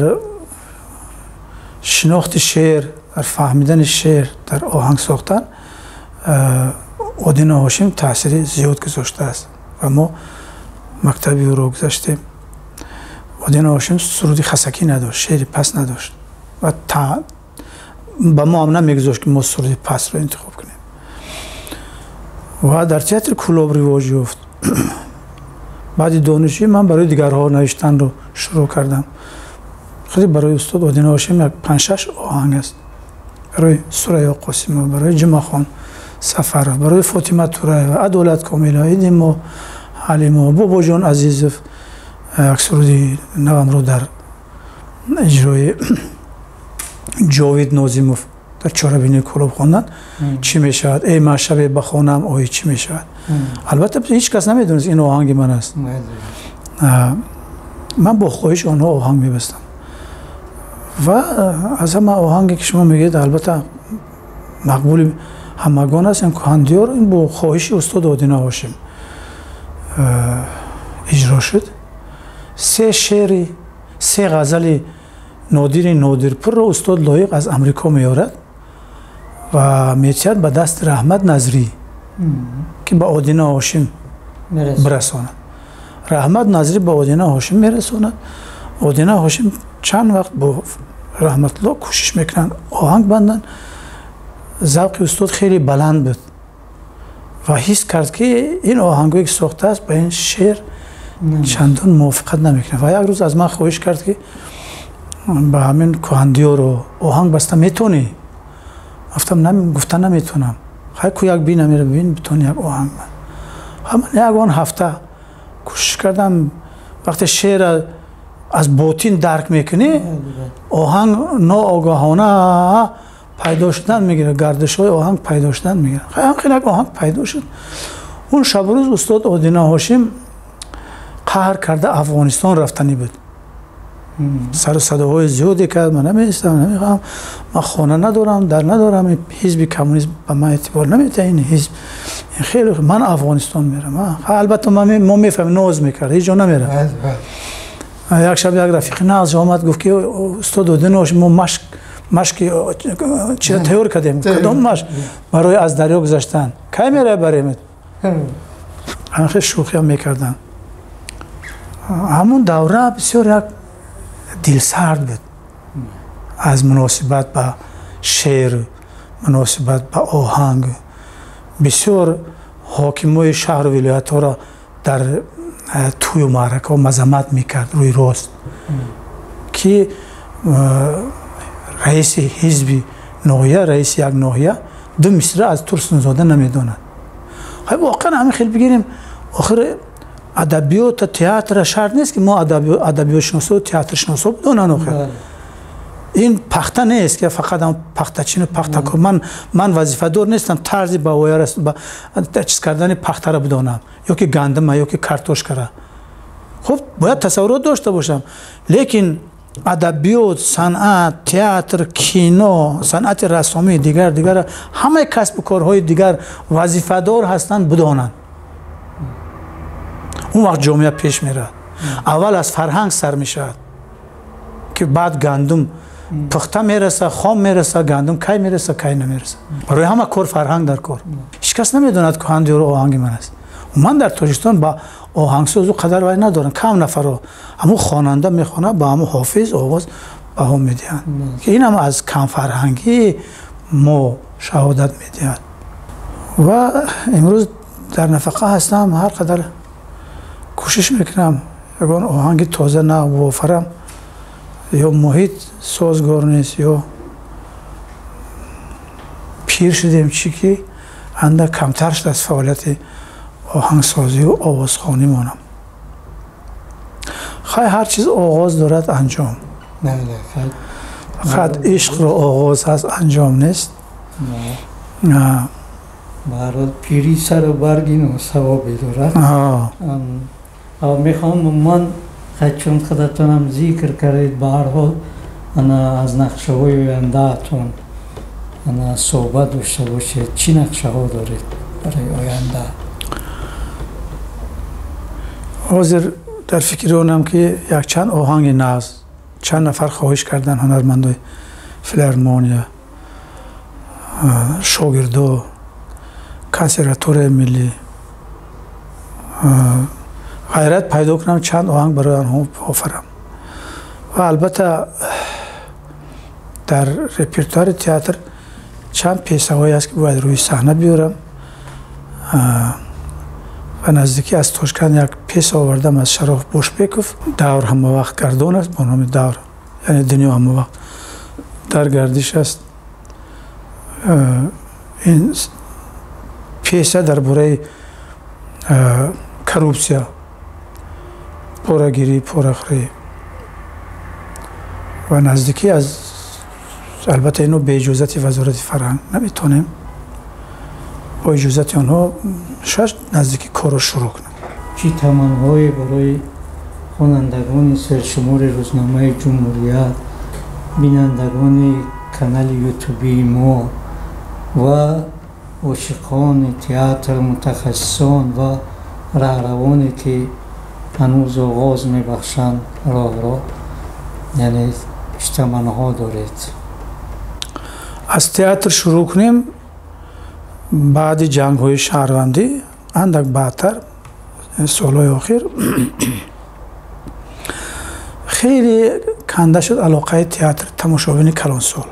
шинохти шеър, дар фаҳмидани шеър, дар оҳанг сохтан Одина Ҳошим таъсири зиёд гузоштааст ва мо мактаби ӯро гузаштем. Одина Ҳошим суруди хасакӣ надошт, шеъри паст надошт ва ба мо ҳам намегузошт, ки мо суруди пастро интихоб кунем. Ва дар театри Кӯлоб ривоҷ ёфт. Баъди донишҷӯӣ ман барои дигарҳо навиштанро шурӯъ кардам. Хеле барои устод Одина Ҳошим як панҷ-шаш оҳанг аст, барои Сурайё Қосимова, барои Ҷумъахон Сафаров, барои Фотима Тураева, Адолат Комилова, Идимо Ҳалимова, Бобоҷон Азизов. Як суруди навамро дар иҷрои Ҷовид Нозимов дар чорабинии Кӯлоб хонданд, «Чӣ мешавад, эй ман шабе ба хонаам оӣ, чӣ мешавад». Албатта, ҳеҷ кас намедонист, ин оҳанги ман аст. Ман бо хоҳиши онҳо оҳанг мебастам. Ва аз ҳама оҳанге ки шумо мегӯед, албатта мақбули ҳамагон аст, ин Кӯҳандиёр, ин бо хоҳиши устод Одина Ҳошим иҷро шуд. Се шеъри, се ғазали Нодири Нодирпурро устод Лоиқ аз Амрико меорад ва метиҳад ба дасти Раҳмат Назрӣ, ки ба Одина Ҳошим бирасонад. Раҳмат Назрӣ ба Одина Ҳошим мерасонад. Одина Ҳошим чанд вақт бо Раҳматулло кӯшиш мекунанд оҳанг банданд. Завқи устод хеле баланд буд ва ҳис кард, ки ин оҳангое ки сохтааст, ба ин шеър чандон мувофиқат намекунад. Ва як рӯз аз ман хоҳиш кард, ки ба ҳамин Кӯҳандиёро оҳанг баста метонӣ? Гуфтам, гуфта наметонам. Хай, ку як бина мера бибин, битони як оҳанг банд. Ман ягон ҳафта кӯшиш кардам. Вақте шеъра аз ботин дарк мекунӣ, оҳанг ноогоҳона пайдо шудан мегирад, гардишҳои оҳанг пайдо шудан мегирад. Хел як оҳанг пайдо шуд. Он шабу рӯз устод Одина Ҳошим қаҳр карда Афғонистон рафтанӣ буд. Сару садоҳои зиёде кард: ман намеистам, намехоҳам, ман хона надорам, дар надорам, ҳизби коммунист ба ман эътибор наметиҳад, ин ҳизб хеле, ман Афғонистон мерам. Албатта мо мефаҳмем, ноз мекард, ҳеҷ ҷо намерам. Як шаб як рафиқи нағз омад, гуфт, ки устод Одина Ҳошим, мо машқи чира тайёр кардем. Кадом машқ? Барои аз дарё гузаштан. Кай мерай баремед? Ҳамин шӯхиам мекарданд. Ҳамун давра бисёр як дилсард буд аз муносибат ба шеър, муносибат ба оҳанг. Бисёр ҳокимои шаҳру вилоятҳоро дар тӯю маъракаҳо мазаммат мекард рӯи рост, ки раиси ҳизби ноҳия, раиси як ноҳия ду мисра аз Турсунзода намедонад. Воқеан ҳамин хел бигирем, охир адабиёта, театра шарт нест, ки мо адабиётшиносо, театршиносо бидонанд. Охир ин пахта нест, ки фақат пахтачину пахтакор. Ман вазифадор нестам тарзи ба воя чиз кардани пахтара бидонам, ё ки гандума, ё ки картошкара. Хуб, бояд тасаввурот дошта бошам, лекин адабиёт, санъат, театр, кино, санъати рассомӣ, дигар дигар, ҳамаи касбу корҳои дигар вазифадор ҳастанд бидонанд. Он вақт ҷомеа пеш меравад. Аввал аз фарҳанг сар мешавад, ки баъд гандум пухта мераса, хом мераса, гандум кай мераса, кай намераса. Барои ҳама кор фарҳанг дар кор. Ҳеҷ кас намедонад, Кӯҳандиёро оҳанги ман аст. Ман дар Тоҷикистон ба оҳангсозу қадар вай надорам, кам нафаро. Ҳамун хонанда мехонад, ба ҳамун ҳофиз овоз баҳо медиҳанд, ки инам аз камфарҳангии мо шаҳодат медиҳад. Ва имрӯз дар нафақа ҳастам, ҳар қадар кӯшиш мекунам ягон оҳанги тоза нав бофарам, ё муҳит созгор нест, ё пир шудем, чӣ ки андак камтар шуд аз фаъолияти оҳангсозию овозхонӣ монам. Хай, ҳар чиз оғоз дорад, анҷом. Фақат ишқро оғоз ҳаст, анҷом нест. Баҳарҳол, пирӣ сару баргину савобе дорад. Мехоҳам ман, чун худатонам зикр кардед, ба ҳар ҳол ана аз нақшаҳои ояндаатон ана суҳбат дошта бошед. Чӣ нақшаҳо доред барои оянда? Ҳозир дар фикри онам, ки якчанд оҳанги нағз, чанд нафар хоҳиш кардан, ҳунармандои филармония, шогирдо, консерваторияи миллӣ, ғайрат пайдо кунам, чанд оҳанг барои онҳо офарам. Ва албатта дар репертуари театр чанд пьесаҳое аст, ки бояд рӯи саҳна биёрам. Ва наздикӣ аз Тошканд як пьеса овардам аз Шароф Бошбеков, «Давр ҳамавақт гардон аст», бо номи «Давр», яъне дунё ҳамавақт дар гардиш аст. Ин пьеса дар бораи коррупсия, порагирӣ, порахӯрӣ. Ва наздикӣ аз, албатта ино бе иҷозати Вазорати фарҳанг наметонем, бо иҷозати онҳо шояд наздикӣ корро шурӯъ кунам. Чӣ таманноҳое барои хонандагони сершумори рӯзномаи «Ҷумҳурият» бинандагони канали ютубии мо ва ошиқони театр, мутахассисон ва раҳравоне ки ҳанӯз оғоз мебахшанд роҳро, яъне чӣ таманноҳо доред? Аз театр шурӯъ кунем. Баъди ҷангҳои шаҳрвандӣ, андак баъдтар, солҳои охир хеле канда шуд алоқаи театр тамошобини калонсол.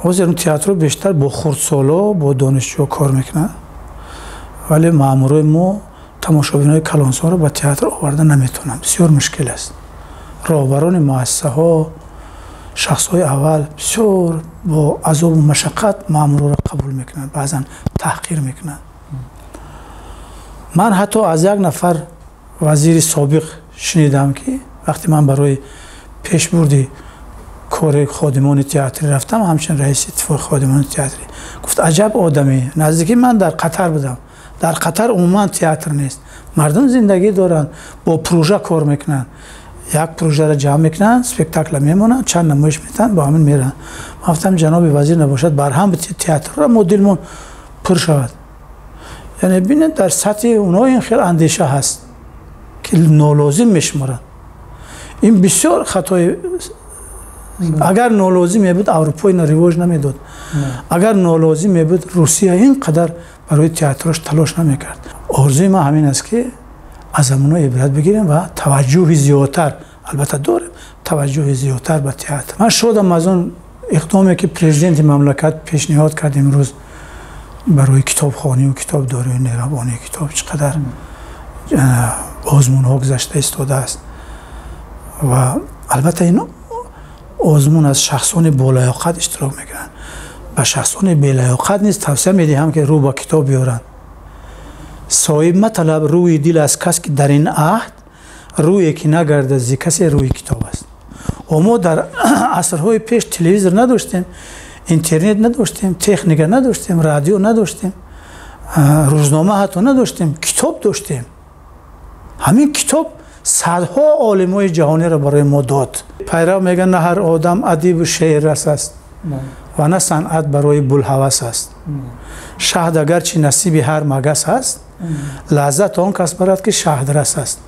Ҳозир театрро бештар бо хурдсоло, бо донишҷӯ кор мекунанд, вале маъмурои мо тамошобинои калонсолро ба театр оварда наметавонанд. Бисёр мушкил аст. Роҳбарони муассисаҳо, шахсҳои аввал бисёр бо азобу машаққат маъмурро қабул мекунанд, баъзан таҳқир мекунанд. Ман ҳатто аз як нафар вазири собиқ шунидам, ки вақте ман барои пешбурди кори ходимони театрӣ рафтам, ҳамчун раиси иттифоқи ходимони театрӣ, гуфт: аҷаб одамӣ, наздики ман дар Қатар будам, дар Қатар умуман театр нест, мардум зиндагӣ доранд, бо пружа кор мекунанд, як пружаро ҷамъ мекунанд, спектакла мемонанд, чанд намоиш метаҳанд, бо ҳамин мераванд. Ман гуфтам: ҷаноби вазир, набошад барҳам театрро, мо дилмон пур шавад. Яъне бинед, дар сатҳи онҳо ин хел андеша ҳаст, ки нолозим мешуморанд. Ин бисёр хатои. Агар нолозим мебуд, Аврупо ина ривоҷ намедод. Агар нолозим мебуд, Русия ин қадар барои театрош талош намекард. Орзуи ман ҳамин аст, ки аз ҳамоно ибрат бигирем ва таваҷҷӯҳи зиёдтар, албатта дорем, таваҷҷӯҳи зиёдтар ба театр. Ман шодам аз он иқдоме, ки президенти мамлакат пешниҳод кард имрӯз барои китобхонию китобдорию нигаҳбонии китоб. Чӣ қадар озмунҳо гузашта истодааст ва албатта ин озмун аз шахсони болаёқат иштирок мекунанд. Ба шахсони белаёқат низ тавсия медиҳам, ки рӯ ба китоб биёранд. Соҳиб маталаб рӯи дил аз кас, ки дар ин аҳд рӯе ки нагардад зи касе рӯи китоб аст. Мо дар асрҳои пеш телевизор надоштем, интернет надоштем, техника надоштем, радио надоштем, рӯзнома ҳатто надоштем, китоб доштем. Ҳамин китоб садҳо олимои ҷаҳониро барои мо дод. Пайрав мегӯяд: на ҳар одам адибу шеъррас аст ва на санъат барои булҳавас аст. Шаҳд агарчи насиби ҳар магас аст, лаззат он кас барад, ки шаҳдрас аст.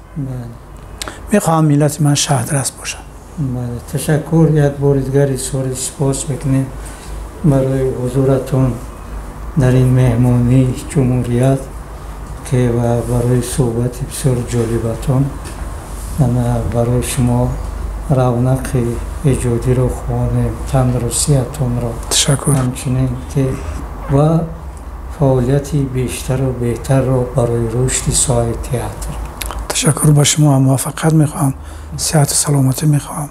Мехоҳам миллати ман шаҳдрас бошад. Ташаккур. Як бори дигар изҳори сипос мекунем барои ҳузуратон дар ин меҳмонии ҷумҳурият ки ва барои суҳбати бисёр ҷолибатон. Барои шумо равнақи эҷодиро хоҳонем, тандурустиятонро. Ташаккур. Ҳамчунин ки ва фаъолияти бештару беҳтарро барои рушди соҳаи театр. Ташаккур, ба шумо ҳам муваффақият мехоҳам, сиҳату саломатӣ мехоҳам.